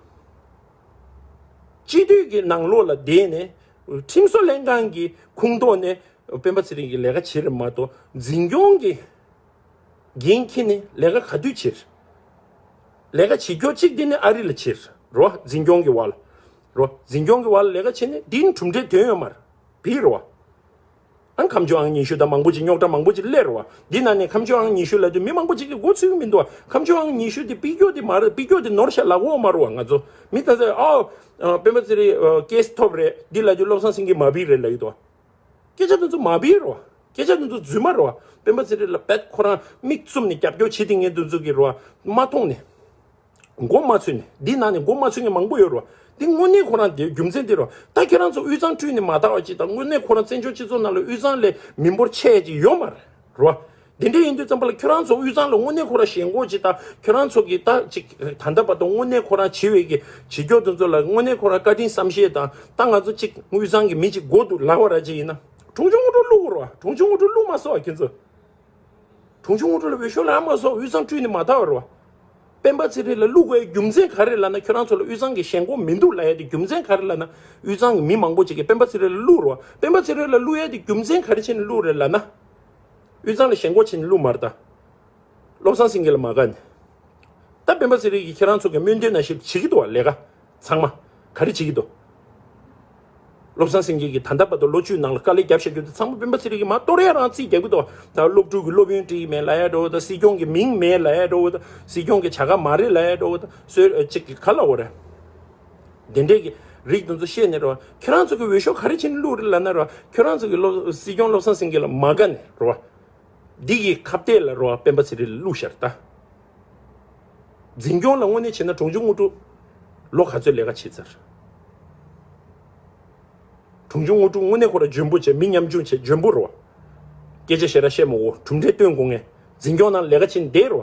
སྤྱི་འཐུས་ཀྱི་ནང་ལོགས་ལ་བསྡད་ནས་ཁྲིམས་བཟོ་ལྷན་ཁང་གི་ཁོངས་གཏོགས་ནས་སྤེན་པ་ཚེ་རིང་གིས་ལས་ཀ་བྱེད་རེད་མ་གཏོགས། འཛིན་སྐྱོང་གི་འགན་འཁྱེར་ནས་ལས་ཀ་ག་དུས་བྱེད། ལས་ཀ་བྱེད་རྒྱུ་གཅིག་དེ་ནི་ཨ་རི་ལ་བྱེད་རོ། འཛིན་སྐྱོང་གི་བར་ལ་རོ། འཛིན་སྐྱོང་གི་བར་ལ་ལས་ཀ་བྱེད་ནས་འདི་ནི་གྲུབ་འབྲས་ཐོན་ཡོད་མ་རེད། བི་རོ། ཨང་ཁ་མཆུ་ཨང་ཉི་ཤུ་དང་མང་པོ་ཅིག་རྙོག་དྲ་མང་པོ་ཅིག་སླེབས་རོ། འདི་ནང་ནས་ཁ་མཆུ་ཨང་ཉི་ཤུ་ལབ་དུས་མི་མང་པོ་ཅིག་གིས་མགོ་ཚོས་ཀྱི་མི་འདུག་ཁ་མཆུ་ཨང་ཉི་ཤུ་དེ་ཕུད་རྒྱུ་དེ་མ་རེད། ཕུད་རྒྱུ་དེ་ནོར་ཤག་ལབ་ཀྱི་ཡོད་མ་རེད་བ། ང་ཚོ་མི་ད་ཚོད་ཨའོ། སྤེན་པ་ཚེ་རིང་ཀེས་ཐོབ་རེད། འདི་ལབ་དུས་བློ་བཟང་སེང་གེ་མ་ཕུད་རེད་ལབ་ཀྱི་འདུག་སྐད་ཆ་དེ་ཚོ་མ་བིར་རོ། སྐད་ཆ་དེ་ཚོ་རྫུན་མ་རོ། སྤེན་པ་ཚེ་རིང་ལ་བེད་ཁོ་རང་མིག་བཙུམ་ནས་རྒྱབ་སྐྱོར་བྱེད་དེ་ངས་དེ་ཚོ་གི་རོ། མ་མཐོང་ནས། མགོ་མ་ཚོས་ནས། འདི་ནང་ནས་མགོ་མ་ཚོས་མཁན་མང་པོ་ཡོད་རོ། འདི་དངོས་གནས་ཁོ་རང་དེ་རྒྱུ་མཚན་དེ་རོ། ད་ཁྱེད་རང་ཚོ་དབུས་གཙང་ཁྲུས་ནས་མ་ཐར་བ་ཅིག་དང་། དངོས་གནས་ཁོ་རང་བཙན་བྱོལ་སྤྱི་ཚོགས་ནང་ལ་དབུས་གཙང་ལས་མི་འབོར་ཆེ་ཅིག་ཡོད་མ་རེད་རོ། དེ་འདྲ་ཡིན་དུས་ཙམ་པ་ལ་ཁྱོད་རང་ཚོ་དབུས་གཙང་ལ་དངོས་གནས་ཁོ་རང་ཞེན་ཁོག་ཅིག་དང་། ཁྱོད་རང་ཚོ་གི་ད་ཅིག་ད་ལྟ་བར་དུ་དངོས་གནས་ཁོ་རང་བྱེད་པའི་གི་བྱེད་སྐྱོར་དེ་ཚོ་ལ་དངོས་གནས་ཁོ་རང་བཀའ་དྲིན་བསམ་ཤེས་དང་། ད་ང་ཚོ་ཅིག་དབུས་གཙང་གི་མི་ཅིག་དགོས་འདུག་ལབ་པ་ར་ཅིག་ཡིན་ན། གྲོང་ཆུང་དངོས་གྲུབ་བླུག་རོགས། གྲོང་ཆུང་དངོས་གྲུབ་བླུག་མ་སོང་བ་ཁྱེད་ཚོ། གྲོང་ཆུང་དངོས་གྲུབ་ལ་འོས་ཤོག་ལབ་མ་སོང་། དབུས་གཙང་ཁྲུས་ནས་མ་ཐར་བ་རོ། སྤེན་པ་ཚེ་རིང་ལ་བླུག་དགོས་རྒྱུ་མཚན་ག་རེ་ལབ་ན། ཁྱོད་རང་ཚོ་ལ་དབུས་གཙང་གི་ཞེན་ཁོག་མི་འདུག་ལབ་ཡ་དེ་རྒྱུ་མཚན་ག་རེ་ལབ་ན། དབུས་གཙང་གི་མི་མང་པོ་ཅིག་གིས་སྤེན་པ་ཚེ་རིང་ལ་བླུག་རོ། སྤེན་པ་ཚེ་རིང་ལ་བླུག་ཡ་དེ་རྒྱུ་མཚན་ག་རེ་བྱས་ནས་བླུག་རེད་ལབ་ན། དབུས་གཙང་ལ་ཞེན་ཁོག་བྱས་ནས་བླུག་མ་རེད་ད། བློ་བཟང་སེང་གེ་ལ་མ་དགའ་ནས། ད་སྤེན་པ་ཚེ་རིང་གིས་ཁྱེད་རང་ཚོ་གི་སྨོན་འདུན་ནང་བཞིན་བྱེད་ཀྱི་འདུག་བ། ལས་ཀ་ཚང་མ་ག་རེ་བྱེད་ཀྱི་འདུག་བློ་བཟང་སེང་གེ་གིས་ད་ལྟ་བར་དུ་ལོ་བཅུ་ནང་ལ་དཀའ་ལས་རྒྱབ་བཞག་རྒྱུ་དེ་ཚང་མ་སྤེན་པ་ཚེ་རིང་གིས་མར་གཏོར་ཡ་རང་རྩིས་རྒྱག་གི་འདུག་ད་སློབ་ཕྲུག་གི་སློབ་ཡོན་སྤྲད་ཀྱི་མེད་ལབ་ཡ་འདྲ་བོ་དང་། སྲིད་སྐྱོང་གི་མིང་མེད་ལབ་ཡ་འདྲ་བོ་དང་། སྲོལ་ཨ་ཅིག་གི་ག་ལབ་དགོས་རེད། དེ་འདྲས་ཀྱི་རིགས་དེ་ཚོ་བཤད་ནས་རོ། ཁྱོད་རང་ཚོ་གི་འོས་ཤོག་ག་རེ་བྱས་ནས་བླུགས་རེད་ལབ་ན་རོ། ཁྱོད་རང་ཚོ་གི་བློ་སྲིད་སྐྱོང་བློ་བཟང་སེང་གེ་ལ་མ་དགའ་ནས་རོ། འདི་གི་ཁ་གཏད་ལ་རོ། སྤེན་པ་ཚེ་རིང་ལ་བླུགས་ཤར་ད། འཛིན་སྐྱོང་ལ་དངོས་གནས་བྱས་ན་གྲོང་ཆུང་དངོས་གྲུབ་ལོ་ག་ཚོད་ལས་ཀ་བྱས་ཚར། གྲོང་ཆུང་དངོས་གྲུབ་དངོས་གནས་ཁོ་ར་འཇོན་པོ་བྱས། མི་ཉམ་ཆུང་བྱས། འཇོན་པོ་རོ། སྐད་ཆ་ཞེ་དྲག་བཤད་མ་དགོས། གྲུབ་འབྲས་སྟོན་དགོས་ངས། འཛིན་སྐྱོང་ནང་ལས་ཀ་བྱེད་བསྡད་རོ།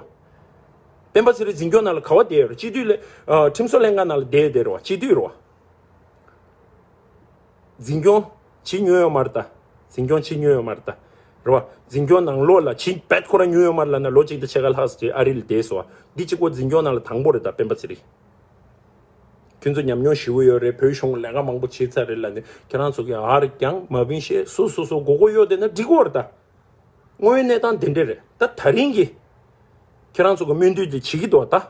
སྤེན་པ་ཚེ་རིང་འཛིན་སྐྱོང་ནང་ལ་ག་བ་བསྡད་ཡོད་རེད། སྤྱི་འཐུས་ལ་ཨ། ཁྲིམས་བཟོ་ལྷན་ཁང་ནང་ལ་བསྡད་བསྡད་རོ། སྤྱི་འཐུས་རོ། འཛིན་སྐྱོང་བྱེད་མྱོང་ཡོད་མ་རེད་ད། འཛིན་སྐྱོང་བྱེད་མྱོང་ཡོད་མ་རེད་ད། རེད་བ། འཛིན་སྐྱོང་ནང་ལོགས་ལ་བྱེད་བེད་ཁོ་རང་མྱོང་ཡོད་མ་རེད་ལབ་ན། ལོ་གཅིག་དང་ཕྱེད་ཀ་ལྷག་ཙམ་ཅིག་ཨ་རི་ལ་བསྡད་སོང་བ། འདི་གཅིག་པོ་འཛིན་སྐྱོང་ནང་ལ་དང་པོ་རེད་ད། སྤེན་པ་ཚེ་རིང་། ཁྱོད་ཚོ་ཉམས་མྱོང་ཞེ་པོ་ཡོད་རེད། བོད་གཞུང་ལས་ཀ་མང་པོ་བྱེད་ཚར་རེད་ལབ་ནས། ཁྱེད་རང་ཚོ་གིས་ཨར་ཀྱང་མ་བིན་ཤེས། སོ་སོ་སོ་མགོ་སྐོར་གཡོག་བསྡད་ན་འགྲིག་གི་རེད་ད། དངོས་ཡོད་གནས་སྟངས་དེ་འདྲ་རེད་ད། ད་རིང་གི་ཁྱེད་རང་ཚོ་གི་སྨོན་འདུན་དེ་བྱེད་ཀྱི་འདུག་ད།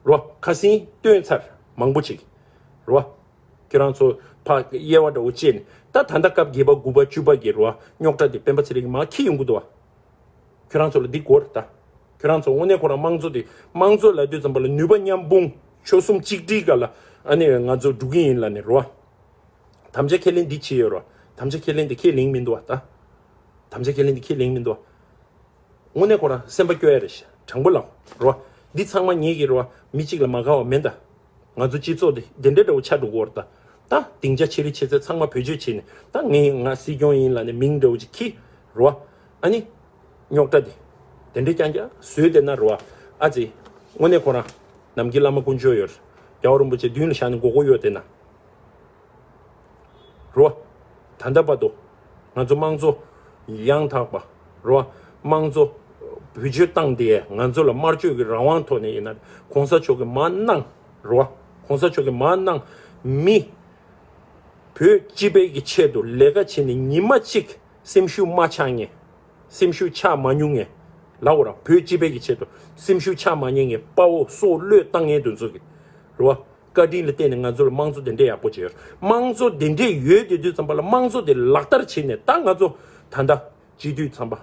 རོ། ཁ་སང་བཏོན་ཚར་མང་པོ་ཅིག་རོ། ཁྱེད་རང་ཚོ་ཕར་དབྱེ་བ་འདྲ་བོ་བྱས་ནས། ད་ད་ལྟ་སྐབས་བརྒྱད་པ་དགུ་པ་བཅུ་པ་གི་རོ། རྙོག་དྲ་དེ་སྤེན་པ་ཚེ་རིང་གིས་མར་འཁྱེར་ཡོང་གི་འདུག་བ། ཁྱོད་རང་ཚོ་ལ་འདི་དགོས་རེད་ད། ཁྱོད་རང་ཚོ་དངོས་གནས་ཁོ་རང་དམངས་གཙོ་དེ། དམངས་གཙོ་ལབ་དུས་ཙམ་པ་ལ་ནུས་པ་མཉམ་སྤུངས། ཆོལ་གསུམ་གཅིག་སྒྲིལ་སྒང་ལ་ཨ་ནི་ང་ཚོ་འགྲོ་གི་ཡིན་ལབ་ནས་རོ། དམ་བཅའ་ཁས་ལེན་འདི་བྱས་ཡོད་རོ། དམ་བཅའ་ཁས་ལེན་འདི་ཁས་ལེན་མི་འདུག་བ་ད། དམ་བཅའ་ཁས་ལེན་འདི་ཁས་ལེན་མི་འདུག་བ། དངོས་གནས་ཁོ་རང་སེམས་པ་སྐྱོ་ཡ་རེད་ཤག་དྲང་པོ་ལབ་རོ། འདི་ཚང་མ་ངེད་ཀྱི་རོ། མི་གཅིག་ལ་མ་དགའ་བ་མེད་ད། ང་ཚོ་སྤྱི་ཚོགས་འདི་འདི་འདྲ་འདྲ་བོ་ཆགས་འགྲོ་གི་ཡོད་རེད་ད། ད་སྡིངས་ཆ་ཆེ་རིང་ཆེ་ཚད་ཚང་མ་བེད་སྤྱོད་བྱས་ནས། ད་ངས་ང་སྲིད་སྐྱོང་ཡིན་ལབ་ནས་མིང་འདྲ་བོ་ཅིག་འཁྱེར་རོ། ཨ་ནི་རྙོག་དྲ་འདི་འདི་འདྲ་རྐྱང་རྐྱང་བཟོས་བསྡད་ན་རོ། ཨ་ཙི། དངོས་གནས་ཁོ་རང་ནམ་མཁའི་བླ་མ་དཀོན་མཆོག་ཡོད་རེད། རྒྱལ་བ་རིན་པོ་ཆེ་མདུན་ལ་བཞག་ནས་མགོ་སྐོར་གཡོག་བསྡད་ན། རོ། ད་ལྟ་བར་དུ་ང་ཚོ་དམངས་གཙོ་ཡང་དག་པ་རོ། དམངས་གཙོ་བེད་སྤྱོད་བཏང་སྟེ། ང་ཚོ་ལ་དམར་གཅོད་ཀྱི་རང་དབང་ཐོག་ནས་ཡིན་ན། གོང་ས་མཆོག་གིས་མར་གནང་རོ། གོང་ས་མཆོག་གིས་མར་གནང་། མི་བོད་སྤྱི་པའི་གི་ཆེད་དུ་ལས་ཀ་བྱས་ནས་ཉི་མ་གཅིག་སེམས་ཤུགས་མ་ཆག་མཁན། སེམས་ཤུགས་ཆག་མ་མྱོང་མཁན་ལབ་དགོས་ར། བོད་སྤྱི་པའི་གི་ཆེད་དུ་སེམས་ཤུགས་ཆག་མ་མྱོང་མཁན། དཔའ་བོ་སྲོག་བློས་བཏང་མཁན་དེ་ཚོ་གི་རེད་བ། བཀའ་དྲིན་ལ་བརྟེན་ནས་ང་ཚོ་ལ་དམངས་གཙོ་དེ་འདྲས་ཡག་པོ་བྱས་ཡོད། དམངས་གཙོ་དེ་འདྲས་ཡོད་དེ་དུས་ཙམ་པ་ལ་དམངས་གཙོ་དེ་ལག་བསྟར་བྱས་ནས་ད་ང་ཚོ་ད་ལྟ་སྤྱི་འཐུས་ཚང་པ་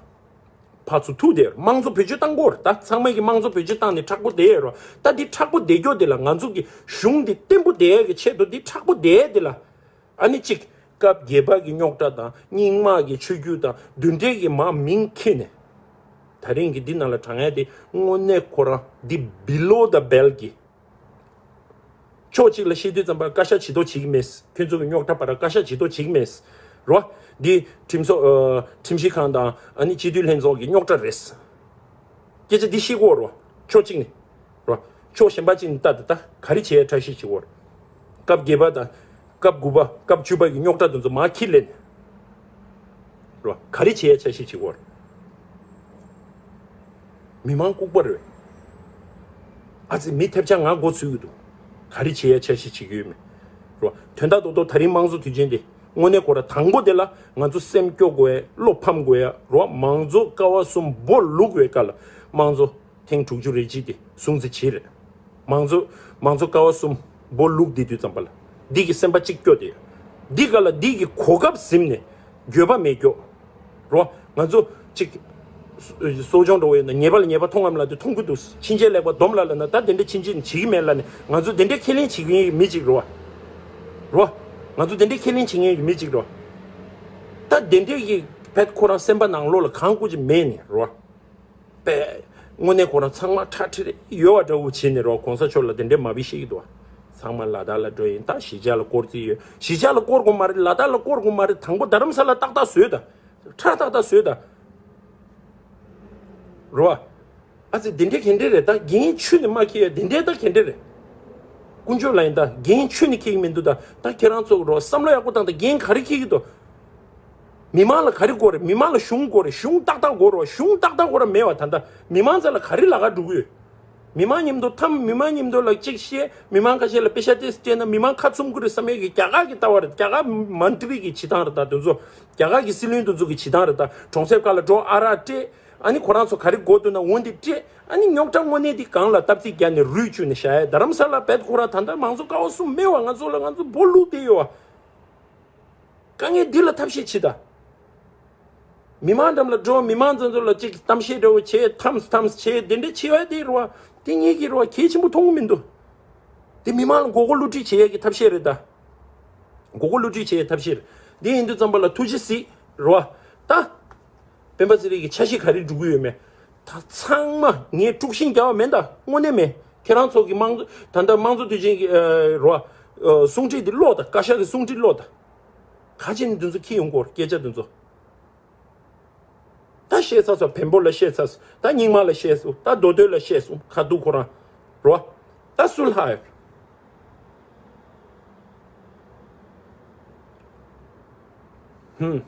ཕར་ཚུར་ཐུག་བསྡད་ཡོད། དམངས་གཙོ་བེད་སྤྱོད་བཏང་དགོས་རེད། ད་ཚང་མས་ཀྱི་དམངས་གཙོ་བེད་སྤྱོད་བཏང་ནས་མཁྲེགས་པོ་བསྡད་ཡོད་རེད། ད་འདི་མཁྲེགས་པོ་བསྡད་རྒྱུ་དེ་ལ་ང་ཚོ་གི་གཞུང་འདི་བརྟན་པོ་བསྡད་ཡ་གི་ཆེད་དུ་འདི་མཁྲེགས་པོ་བསྡད་ཡ་དེ་ལ་ཨ་ནི་གཅིག་སྐབས་བརྒྱད་པ་གི་རྙོག་དྲ་དང་རྙིང་མ་གི་ཆོས་བརྒྱུད་དང་དེ་འདྲས་ཀྱི་མར་མིང་འཁྱེར་ནས་ད་རིང་གི་འདི་ནང་ལ་དྲངས་ཡ་དེ་དངོས་གནས་ཁོ་རང་འདི་below the belt གི་ཕྱོགས་གཅིག་ལ་བཤད་དུས་ཙམ་པར་བཀའ་ཤག་ཇུས་གཏོགས་བྱེད་ཀྱི་མེད། ཁྱོད་ཚོ་གི་རྙོག་དྲ་བར་བཀའ་ཤག་ཇུས་གཏོགས་བྱེད་ཀྱི་མེད། རོ། འདི་ཁྲིམས་བཟོ་ཨ། ཁྲིམས་ཞིབ་ཁང་དང་ཨ་ནི་སྤྱི་འཐུས་ལྷན་ཚོགས་ཀྱི་རྙོག་དྲ་རེད། སྐད་ཆ་འདི་ཤེས་དགོས་རོ། ཕྱོགས་གཅིག་ནས། རོ། ཕྱོགས་གཞན་པ་གཅིག་ནས་ལྟ་དེ་ད་ག་རེ་བྱེད་ཡ་འཆར་གཞི་བྱེད་དགོས་རོ། སྐབས་བརྒྱད་པ་དང་། སྐབས་དགུ་པ། སྐབས་བཅུ་པ་གི་རྙོག་དྲ་དེ་ཚོ་མར་ཁྱེར་ལེན། རོ། ག་རེ་བྱེད་ཡ་འཆར་གཞི་བྱེད་དགོས་རོ། མི་མང་ལྐུགས་པ་རེད། ཨ་ཙི་མི་ཐེབས་ཆག་ང་མགོ་ཚོས་ཀྱི་འདུག་ག་རེ་བྱེད་ཡ་འཆར་གཞི་བྱེད་ཀྱི་ཡོད་མེད། རོ། དོན་དག་རྡོག་རྡོག་ད་རིང་དམངས་གཙོ་དུས་ཆེན་དེ་དངོས་གནས་ཁོ་ར་དང་པོ་དེ་ལ་ང་ཚོ་སེམས་སྐྱོ་དགོས་ཡ་བློ་ཕམ་དགོས་ཡ་རོ། མང་གཙོ་ཀ་བ་གསུམ་སྦོ་ལུག་པའི་སྐབས་ལ་དམངས་གཙོ་ཐེངས་དྲུག་ཅུ་རེ་གཅིག་དེ་སྲུང་བརྩི་བྱེད་རེད། མང་གཙོ་མང་གཙོ་ཀ་བ་གསུམ་སྦོ་ལུག་དེ་དུས་ཙམ་པ་ལ་འདི་གི་སེམས་པ་གཅིག་སྐྱོ་དེ། འདི་ག་ལ་འདི་གི་གོ་སྐབས་ཟིན་ནས་འགྱོད་པ་མེད་སྐྱོ། རོ། ང་ཚོ་གཅིག་གསོ་སྦྱོང་འགྲོ་བའི་ན་ཉེས་པ་ལ་ཉེས་པ་མཐོང་ངམ་ལ་དེ་མཐོང་གི་འདུག་ཕྱིན་ཆད་ལེགས་པ་སྡོམ་ལ་ལ་ན་ད་དེ་འདྲ་ཕྱིན་ཆད་བྱེད་ཀྱི་མེད་ལ་ནི་ང་ཚོ་དེ་འདྲའི་ཁས་ལེན་བྱེད་མཁན་གྱི་མི་གཅིག་རོ། རོ། ང་ཚོ་དེ་འདྲའི་ཁས་ལེན་བྱེད་མཁན་གྱི་མི་གཅིག་རོ། ད་དེ་འདྲའི་གི་བེད་ཁོ་རང་སེམས་པ་ནང་ལོགས་ལ་གང་བཀུར་གྱི་མེད་ནི་རོ། པས། དངོས་གནས་ཁོ་རང་ཚང་མ་ཁྲ་ཁྲི་རེ་ཡོད་བ་འདྲ་བོ་བྱས་ནས་རོ། གོང་ས་མཆོག་ལ་དེ་འདྲའི་མ་བི་ཤེས་ཀྱི་འདུག་ཚང་མ་ལ་དྭགས་ལ་འགྲོ་ཡིན་ད་གཞིས་ཆགས་ལ་སྐོར་རྩིས་ཡོད། གཞིས་ཆགས་ལ་སྐོར་དགོས་མ་རེད། ལ་དྭགས་ལ་སྐོར་དགོས་མ་རེད། དང་པོ་རྡ་རམ་ས་ལ་ཏག་ཏག་བཟོས་ད། ཁྲ་ཏག་ཏག་བཟོས་ད། རོ། ཨ་ཙི་དེ་འདྲའི་ག་འདྲ་རེད། ད་རྒན་ཆུ་ནས་མ་ཁྱེར་ཡ་དེ་འདྲའི་ད་ག་འདྲ་རེད། དཀོན་མཆོག་ལ་ཡིན་ད་རྒན་ཆུ་ནས་ཁྱེར་གྱི་མི་འདུག་ད་ད་ཁྱེད་རང་ཚོ་རོ་བསམ་བློ་ཡག་པོ་བཏང་ད་རྒན་ག་རེ་ཁྱེར་གྱི་འདུག་མི་མང་ལ་ག་རེ་དགོས་རེད། མི་མང་ལ་གཞུང་དགོས་རེད། གཞུང་ཏག་ཏག་དགོས་རེད་བ། གཞུང་ཏག་ཏག་ཁོ་རང་མེད་བ། ད་ལྟ་མི་མང་རྩ་ལ་ག་རེ་ལབ་ག་འགྲོ་གི་ཡོད། མི་མང་མཉམ་དུ་འཐམ། མི་མང་མཉམ་དུ་ལ་གཅིག་བཤད། མི་མང་ཁ་ཤས་ལ་པེ་ཤ་ཏེས་སྤྲད་ན་མི་མང་ཁ་ཚུམ་གི་རེད་བསམ་ཡས་ཀྱི་རྒྱ་གར་གྱི་ལྟ་བ་རེད། རྒྱ་གར་མན་ཏྲི་གི་བྱེད་སྟངས་རེད། ད་དེ་ཚོ་རྒྱ་གར་གྱི་སྲིད་བློན་དེ་ཚོ་གི་བྱེད་སྟངས་རེད། ད་གྲོང་གསེབ་ཁག་ལ་འགྲོ་ཨ་རག་སྤྲད། ཨ་ནི་ཁོ་རང་ཚོ་ག་རེ་དགོས་འདུག་ན་འོ་འདི་སྤྲད། ཨ་ནི་རྙོག་དྲ་དངོས་གནས་འདི་སྒང་ལ་སྟབས་ཚིགས་བརྒྱབ་ནས་རུལ་བཅུག་ནས་བཞག་ཡས། རྡ་རམ་ས་ལ་བེད་ཁོ་རང་ད་ལྟ་མང་གཙོ་ཀ་བ་གསུམ་མེད་བ། ང་ཚོ་ལ་ང་ཚོ་སྦོ་ལུག་བསྡད་ཡོད་བ། དཀའ་ངལ་འདི་ལ་ཐབས་ཤེས་བྱེད་ད། མི་མང་འགྲམ་ལ་འགྲོ། མི་མང་ཚོ་ཚོ་ལ་ཅིག་གཏམ་བཤད་འདྲ་བོ་བྱེད། འཐམས་འཐམས་བྱེད། དེ་འདྲ་བྱེད་ཡ་དེ་རེད་བ། དེ་ངེད་ཀྱི་རེད་བ་གལ་ཆེན་པོ་མཐོང་གི་མི་འདུག་དེ་མི་མང་ལ་མགོ་སྐོར་བསླུ་བྲིད་བྱེད་ཡ་གི་ཐབས་ཤེས་རེད་ད། མགོ་སྐོར་བསླུ་བྲིད་བྱེད་ཡ་ཐབས་ཤེས་རེད། དེ་ཡིན་དུས་ཙམ་པ་ལ་ཐུགས་རྗེ་གཟིགས་རེད་བ། ད། སྤེན་པ་ཚེ་རིང་གི་འཆར་གཞི་ག་རེ་འགྲོ་གི་ཡོད་མེད། ད་ཚང་མ་ངས་དཀྲུག་ཤིང་རྒྱག་པ་མེད་ད། དངོས་གནས་མེད། ཁྱེད་རང་ཚོ་གི་དམངས་གཙོ་ད་ལྟ་དམངས་གཙོ་དུས་ཆེན་གྱི་ཨ་རོ། ཨ་གསུང་བྲིས་འདི་ཀློག་ད། བཀའ་ཤག་གི་གསུང་བྲིས་ཀློག་ད། ག་ཅི་ནས་འདི་ཚོ་ཁྱེར་ཡོང་གོ་སྐད་ཆ་འདི་ཚོ། ད་བཤད་ཚར་སོང་། བེམ་པོ་ལ་བཤད་ཚར་སོང་། ད་རྙིང་མ་ལ་བཤད་སོང་། ད་མདོ་སྟོད་ལ་བཤད་སོང་། ཁ་ཐུག་ཁོ་རང་རོ། ད་སུ་ལྷག་ཡོད། ཧུམ།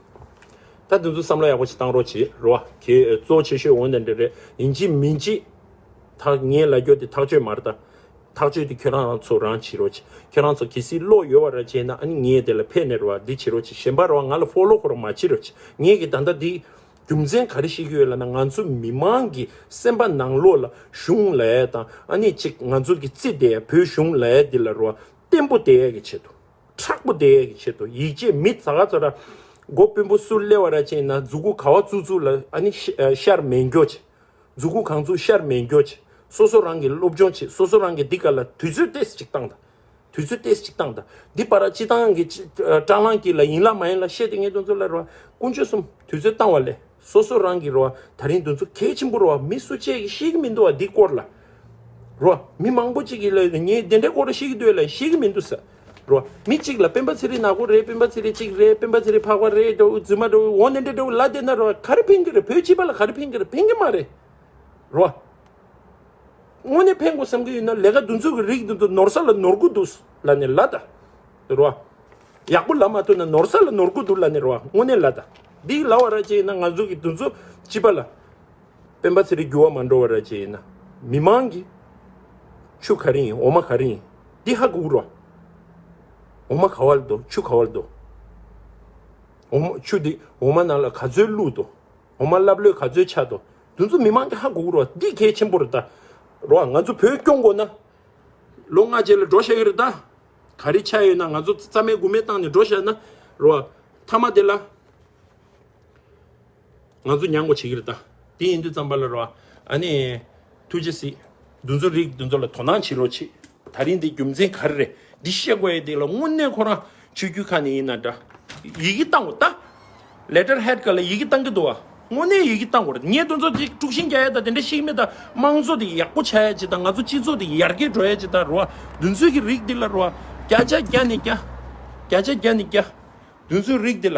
ད་འདི་ཚོ་བསམ་བློ་ཡག་པོ་ཞིག་བཏང་རོགས་བྱེད་རོ། གལ་གཙོ་ཆེ་ཤོས་འོ་འདི་འདྲ་རེད། ཡིན་གཅིག་མིན་གཅིག་ད་ངས་ལབ་རྒྱུ་དེ་ཐག་གཅོད་མ་རེད་ད། ཐག་གཅོད་དེ་ཁྱོད་རང་རང་ཚོ་རང་བྱེད་རོགས་བྱེད། ཁྱོད་རང་ཚོ་གལ་སྲིད་བློ་ཡོད་པ་ར་བྱས་ན་ཨ་ནི་ངས་དེ་ལ་ཕེབས་ནས་རོ་འདི་བྱེད་རོགས་བྱེད། གཞན་པ་རོ་ང་ལ་ཕོ་ལོ་ཁོ་རང་མ་བྱེད་རོགས་བྱེད། ངས་གི་ད་ལྟ་འདི་རྒྱུ་མཚན་ག་རེ་བཤད་ཀྱི་ཡོད་ལབ་ན། ང་ཚོ་མི་མང་གི་སེམས་པ་ནང་ལོགས་ལ་གཞུང་ལབ་ཡ་དང་ཨ་ནི་གཅིག་ང་ཚོ་གི་རྩིས་དེ་བོད་གཞུང་ལབ་ཡ་འདི་ལ་རོ་བརྟན་པོ་བསྡད་ཡ་གི་ཆེད་དུ། མཁྲེགས་པོ་བསྡད་ཡ་གི་ཆེད་དུ། ཡིད་ཆེས་མི་ཟ་ག་ཚོ་ར་མགོ་དཔོན་པོ་སུ་སླེབས་པ་ར་བྱས་ན་མཛུ་གུ་ག་བ་བཙུགས་བཙུགས་ལ་ཨ་ནི་ཤ་ཨ་ཤར་མེད་འགྱོ་བྱེད། མཛུ་གུ་གང་བཙུགས་ཤར་མེད་འགྱོ་བྱེད། སོ་སོ་རང་གི་སློབ་སྦྱོང་བྱེད། སོ་སོ་རང་གི་འདི་ག་ལ་དུས་ཚོད་ཏོག་ཙམ་ཅིག་བཏང་དང་། དུས་ཚོད་ཏོག་ཙམ་ཅིག་བཏང་དང་། འདི་བར་སྤྱི་བཏང་གི་ཅི་ཨ་སྲང་ལམ་གྱི་ལ་ཡིན་ལ་མ་ཡིན་ལ་བཤད་དེ་ངས་དེ་ཚོ་ལ་ར་དཀོན་མཆོག་གསུམ་དུས་ཚོད་བཏང་བ་ལས། སོ་སོ་རང་གི་རོ་བ་ད་རིང་འདི་ཚོ་གལ་ཆེན་པོ་རོ་བ། མི་སུ་གཅིག་གིས་ཤེས་ཀྱི་མི་འདུག་བ། འདི་སྐོར་ལ་རོ་བ་མི་མང་པོ་གཅིག་གིས་ལ་ངས་དེ་འདྲའི་སྐོར་ལ་ཤེས་ཀྱི་འདུག་ལ་ཤེས་ཀྱི་མི་འདུག་ཟེར་རོ་བ། མི་གཅིག་ལ་སྤེན་པ་ཚེ་རིང་ནག་པོ་རེད། སྤེན་པ་ཚེ་རིང་གཅིག་རེད། སྤེན་པ་ཚེ་རིང་ཕག་པ་རེད་འདྲ་བོ་རྫུན་མ་འདྲ་བོ་འོ་ནས་འདྲ་འདྲ་བོ་ལབ་བསྡད་ན་རོ་བ་ག་རེ་ཕན་གྱི་རེད། བོད་སྤྱི་པ་ལ་ག་རེ་ཕན་གྱི་རེད། ཕན་གྱི་མ་རེད་རོ་བ། དངོས་གནས་ཕན་དགོས་བསམ་གྱི་ཡོད་ན་ལས་ཀ་འདི་ཚོ་གི་རིགས་འདི་ཚོ་ནོར་ས་ལ་ནོར་གི་འདུག་ལབ་ནས་ལབ་ད། རོ། ཡག་པོ་ལབ་མ་ཐུབ་ན་ནོར་ས་ལ་ནོར་གི་འདུག་ལབ་ནས་རོ། དངོས་གནས་ལབ་ད། འདི་ལབ་པ་ར་བྱས་ན་ང་ཚོ་གི་འདི་ཚོ་སྤྱི་པ་ལ། སྤེན་པ་ཚེ་རིང་འགྱུར་བ་མ་འགྲོ་བ་ར་བྱས་ན། མི་མང་གི་ཆུ་ག་རེ་ཡིན། འོ་མ་ག་རེ་ཡིན། འདི་ཧ་གོ་གི་རོ། འོ་མ་ག་བ་ལ་འདུག་ཆུ་ག་བ་ལ་འདུག་འོ་མ་ཆུ་འདི་འོ་མ་ནང་ལ་ག་ཚོད་བླུགས་འདུག་འོ་མ་ལབ་ལོས་ག་ཚོད་ཆགས་འདུག་འདི་ཚོ་མི་མང་གིས་ཧ་གོ་གི་རོ། འདི་གལ་ཆེན་པོ་རེད་ད། རོ། ང་ཚོ་བོད་སྐྱོང་དགོས་ན། ལོ་ལྔ་རྗེས་ལ་འགྲོ་བཞག་གི་རེད་ད། ག་རེ་ཆགས་ཡོད་ན་ང་ཚོ་རྩ་མེད་དགུ་མེད་བཏང་ནས་འགྲོ་བཞག་ན་རེད་བ། མཐའ་མ་དེ་ལ་ང་ཚོ་མྱངས་དགོས་བྱེད་ཀྱི་རེད་ད། དེ་ཡིན་དུས་ཙམ་པ་ལ་རེད་བ། ཨ་ནི་ཐུགས་རྗེ་གཟིགས། འདི་ཚོ་རིགས་འདི་ཚོ་ལ་དོ་སྣང་བྱེད་རོགས་བྱེད། ད་རིང་འདི་རྒྱུ་མཚན་ག་རེ་རེད། འདི་བཤད་དགོས་ཡས་དེ་ལ་དངོས་གནས་ཁོ་རང་ཆོས་བརྒྱུད་ཁག་ནས་ཡིན་ན་འདྲ། ཡི་གེ་བཏང་དགོས་ད། Letterhead ག་ལ་ཡི་གེ་བཏང་གི་འདུག་བ། དངོས་གནས་ཡི་གེ་བཏང་དགོས་རེད། ངས་དེ་ཚོ་དེ་དཀྲུག་ཤིང་རྒྱག་ཡ་དང་དེ་འདྲ་ཤེས་ཀྱི་མེད་ད། དམངས་གཙོ་དེ་ཡག་པོ་ཆགས་ཡ་ཅིག་དང་། ང་ཚོ་སྤྱི་ཚོགས་དེ་ཡར་རྒྱས་འགྲོ་ཡ་ཅིག་དང་རེད་བ། འདི་ཚོའི་གི་རིགས་འདི་ལ་རེད་བ། བརྒྱ་ཆ་བརྒྱ་ནས་བརྒྱ། བརྒྱ་ཆ་བརྒྱ་ནས་བརྒྱ། འདི་ཚོའི་རིགས་འདི་ལ་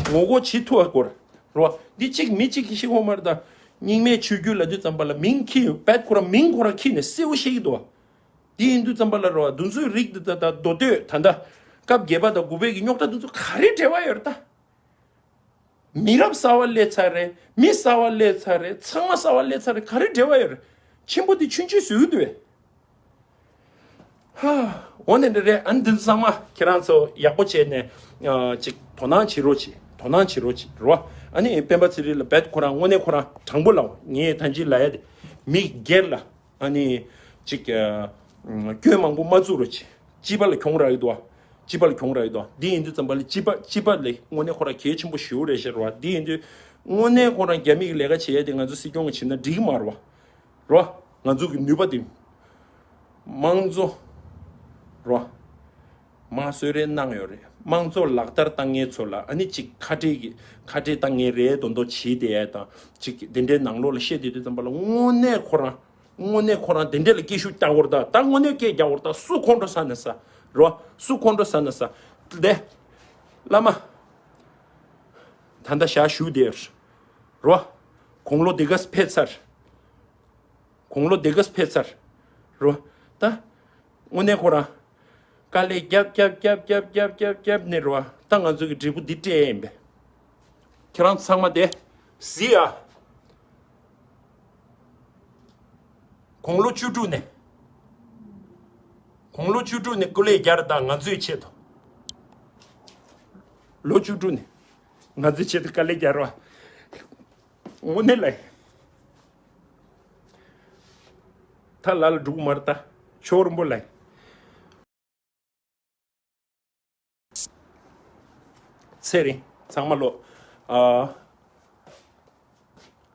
ངོ་རྒོལ་བྱེད་ཐུབ་པ་དགོས་རེད་བ། འདི་གཅིག་མི་གཅིག་གིས་ཤེས་ཀྱི་ཡོད་མ་རེད་ད། རྙིང་མའི་ཆོས་བརྒྱུད་ལབ་དུས་ཙམ་པ་ལ་མིང་འཁྱེར་ཡོད་པས། ཁོ་རང་མིང་ཁོ་རང་འཁྱེར་ནས་གསལ་པོ་བཤད་ཀྱི་འདུག་བ། དེ་ཡིན་དུས་ཙམ་པ་ལ་རེད་བ། འདི་ཚོའི་རིགས་འདི་ད་ལྟ་མདོ་སྟོད་ད་ལྟ་སྐབས་བརྒྱད་པ་དང་དགུ་པའི་གི་རྙོག་དྲ་འདི་ཚོ་ག་རེ་འབྲེལ་བ་ཡོད་རེད་ད། མི་རབས་གསར་བ་སླེབས་ཚར་རེད། མི་གསར་བ་སླེབས་ཚར་རེད། ཚང་མ་གསར་བ་སླེབས་ཚར་རེད། ག་རེ་འབྲེལ་བ་ཡོད་རེད། ཆེན་པོ་འདི་ཆུང་ཆུང་བཟོས་ཀྱི་འདུག་བས། ཧ། འོ་ནས་འདི་རེད། ཨ་ནི་འདི་ཚོ་ཚང་མ་ཁྱེད་རང་ཚོ་ཡག་པོ་བྱས་ནས་ཨ་ཅིག་དོ་སྣང་བྱེད་རོགས་བྱེད། དོ་སྣང་བྱེད་རོགས་བྱེད་རོ། ཨ་ནི་སྤེན་པ་ཚེ་རིང་ལགས་ཁོ་རང་དངོས་གནས་ཁོ་རང་དྲང་པོ་ལབ། ངས་ཐང་ཅིག་ལབ་ཡ་དེ། མི་སྒེར་ལ་ཨ་ནི་ཅིག་ཨ་སྐྱོན་མང་པོ་མ་བཙུགས་རོགས་བྱེད། སྤྱི་པ་ལ་གྱོང་རག་གི་འདུག་བ། སྤྱི་པ་ལ་གྱོང་རག་གི་འདུག་བ། འདི་ཡིན་དུས་ཙམ་པ་ལ་སྤྱི་པ་སྤྱི་པ་ལ་དངོས་གནས་ཁོ་རང་གལ་ཆེན་པོ་ཞེ་པོ་རེད་ཤག་རོ། འདི་ཡིན་དུས་དངོས་གནས་ཁོ་རང་རྒྱ་མི་གི་ལས་ཀ་བྱེད་ཡ་དེ་ང་ཚོ་སྲིད་སྐྱོང་གིས་བྱེད་ན་འགྲིག་གི་མ་རེད་བ། རོ། ང་ཚོ་གི་ནུས་པ་དེ། དམངས་གཙོ། རོ། མ་གསོལ་རས་གནང་ཡོད་རེད། དམངས་གཙོ་ལག་བསྟར་བཏང་མཁན་ཚོ་ལ་ཨ་ནི་ཅིག་ཁ་བྲལ་གྱི་ཁ་བྲལ་བཏང་མཁན་རེད་མདོག་མདོག་བྱེད་བསྡད་ཡ་དང་། ཅིག་དེ་འདྲའི་ནང་ལོགས་ལ་བཤད་བསྡད་དུས་ཙམ་པ་ལ་དངོས་གནས་ཁོ་རང་དངོས་གནས་ཁོ་རང་དེ་འདྲ་ལ་སྐད་ཤུགས་རྒྱག་དགོས་རེད་ད། ད་དངོས་གནས་སྐད་རྒྱག་དགོས་རེད་ད། སུ་ཁོང་ཁྲོ་ཟ་ན་ཟ། རོ། སུ་ཁོང་ཁྲོ་ཟ་ན་ཟ། དེ། བླ་མ། ད་ལྟ་ཞག་བཞུགས་བསྡད་ཡོད་རོ། དགུང་ལོ་དེ་ག་ཕེབས་ཚར། དགུང་ལོ་དེ་ག་ཕེབས་ཚར། རོ། ད། དངོས་གནས་ཁོ་རང་། དཀའ་ལས་རྒྱབ་རྒྱབ་རྒྱབ་རྒྱབ་རྒྱབ་རྒྱབ་རྒྱབ་ནས་རོ། ད་ང་ཚོ་གི་འབྲས་བུ་འདི་སྤྲད་ཡིན་པས། ཁྱེད་རང་ཚང་མ་དེ། གཟིགས་ཨ། དགུང་ལོ་བཅུ་དྲུག་ནས། དགུང་ལོ་བཅུ་དྲུག་ནས་སྐུ་ལས་བརྒྱབ་དང་། ང་ཚོའི་ཆེད་དུ། ལོ་བཅུ་དྲུག་ནས། ང་ཚོའི་ཆེད་དུ་དཀའ་ལས་བརྒྱབ་རོགས། དངོས་གནས་ལ། ད་ལ་ལ་འགྲུག་མར་ད། ཆོག་རིན་པོ་ལ། ཚེ་རིང་། ཚང་མ་ལོ། ཨ།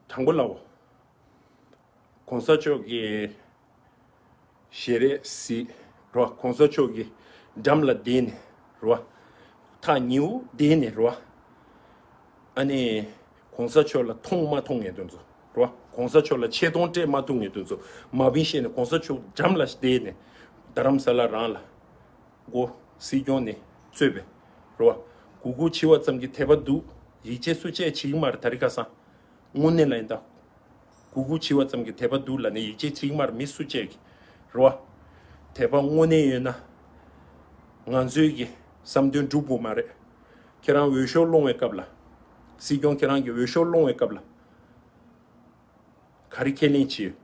དྲང་པོ་ལབ། གོང་ས་མཆོག་གི་ཞལ་རས་གཟིགས་རོ། གོང་ས་མཆོག་གི་འགྲམ་ལ་བསྡད་ནས་རོ། ཐག་ཉེ་བོ་བསྡད་ནས་རོ། ཨ་ནི། གོང་ས་མཆོག་ལ་མཐོང་མ་མཐོང་ངེས་དོན་ཚོ་རོ། གོང་ས་མཆོག་ལ་ཆེ་མཐོང་སྤྲད་མ་ཐུབ་ངེས་དོན་ཚོ་མ་བིན་ཤེས་ནས། གོང་ས་མཆོག་འགྲམ་ལ་བསྡད་ནས། རྡ་རམ་ས་ལ་རང་ལ། མགོ། སྲིད་སྐྱོང་ནས་གཙོས་པའི་རོ། གུ་གུ་འཆི་བ་ཙམ་གྱི་དད་པ་འདུག་ཡིད་ཆེས་སུ་བཅས་བྱེད་ཀྱི་མ་རེད་ད་རི་ཁ་སང་། དངོས་གནས་ལ་ཡིན་ད། གུ་གུ་འཆི་བ་ཙམ་གྱི་དད་པ་འདུག་ལབ་ནས་ཡིད་ཆེས་བྱེད་ཀྱི་མ་རེད་མི་སུ་བཅས་ཀྱི་རོ། དད་པ་དངོས་གནས་ཡོད་ན། ང་ཚོའི་གི་བསམ་དོན་འགྲུབ་དགོས་མ་རེད། ཁྱེད་རང་འོས་ཤོག་སློང་བའི་སྐབས་ལ། སྲིད་སྐྱོང་ཁྱེད་རང་གི་འོས་ཤོག་སློང་བའི་སྐབས་ལ། ག་རེ་ཁས་ལེན་བྱེད།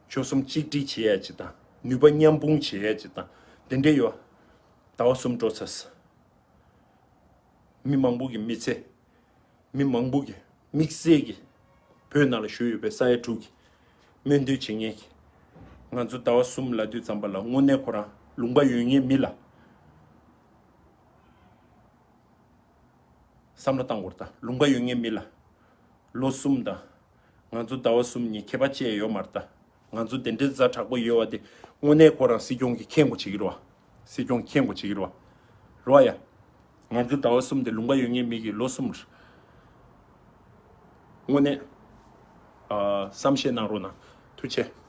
ཆོལ་གསུམ་གཅིག་སྒྲིལ་བྱེད་ཡ་ཅིག་དང་། ནུས་པ་མཉམ་སྤུངས་བྱེད་ཡ་ཅིག་དང་། དེ་འདྲ་ཡོད། ཟླ་བ་གསུམ་འགྲོ་ཚར། མི་མང་པོ་གི་མི་ཚེ། མི་མང་པོ་གི་དམིགས་བསལ་གྱི་བོད་ནང་ལ་བཞུགས་ཡོད་པའི་ས་ཡ་དྲུག་གི་སྨོན་འདུན་བྱེད་མཁན་གྱི། ང་ཚོ་ཟླ་བ་གསུམ་ལབ་དུས་ཙམ་པ་ལ་དངོས་གནས་ཁོ་རང་ལུང་པ་ཡོད་མཁན་མི་ལ། བསམ་བློ་བཏང་དགོས་རེད་ད། ལུང་པ་ཡོད་མཁན་མི་ལ། ལོ་གསུམ་དང་། ང་ཚོ་ཟླ་བ་གསུམ་གཉིས་ཁྱད་པར་ཅི་ཡང་ཡོད་མ་རེད་ད། ང་ཚོ་དེ་འདྲའི་ཛ་དྲག་པོ་ཡོད་པ་དེ་དངོས་གནས་ཁོ་རང་སྲིད་སྐྱོང་གིས་མཁྱེན་དགོས་བྱེད་ཀྱི་རེད་བ། སྲིད་སྐྱོང་མཁྱེན་དགོས་བྱེད་ཀྱི་རེད་བ། རེད་བ་ཡ། ང་ཚོ་ཟླ་བ་གསུམ་དེ་ལུང་པ་ཡོད་མཁན་མི་གི་ལོ་གསུམ་རེད། དངོས་གནས། ཨ། བསམ་ཤེས་གནང་རོགས་གནང་། ཐུགས་རྗེ་ཆེ།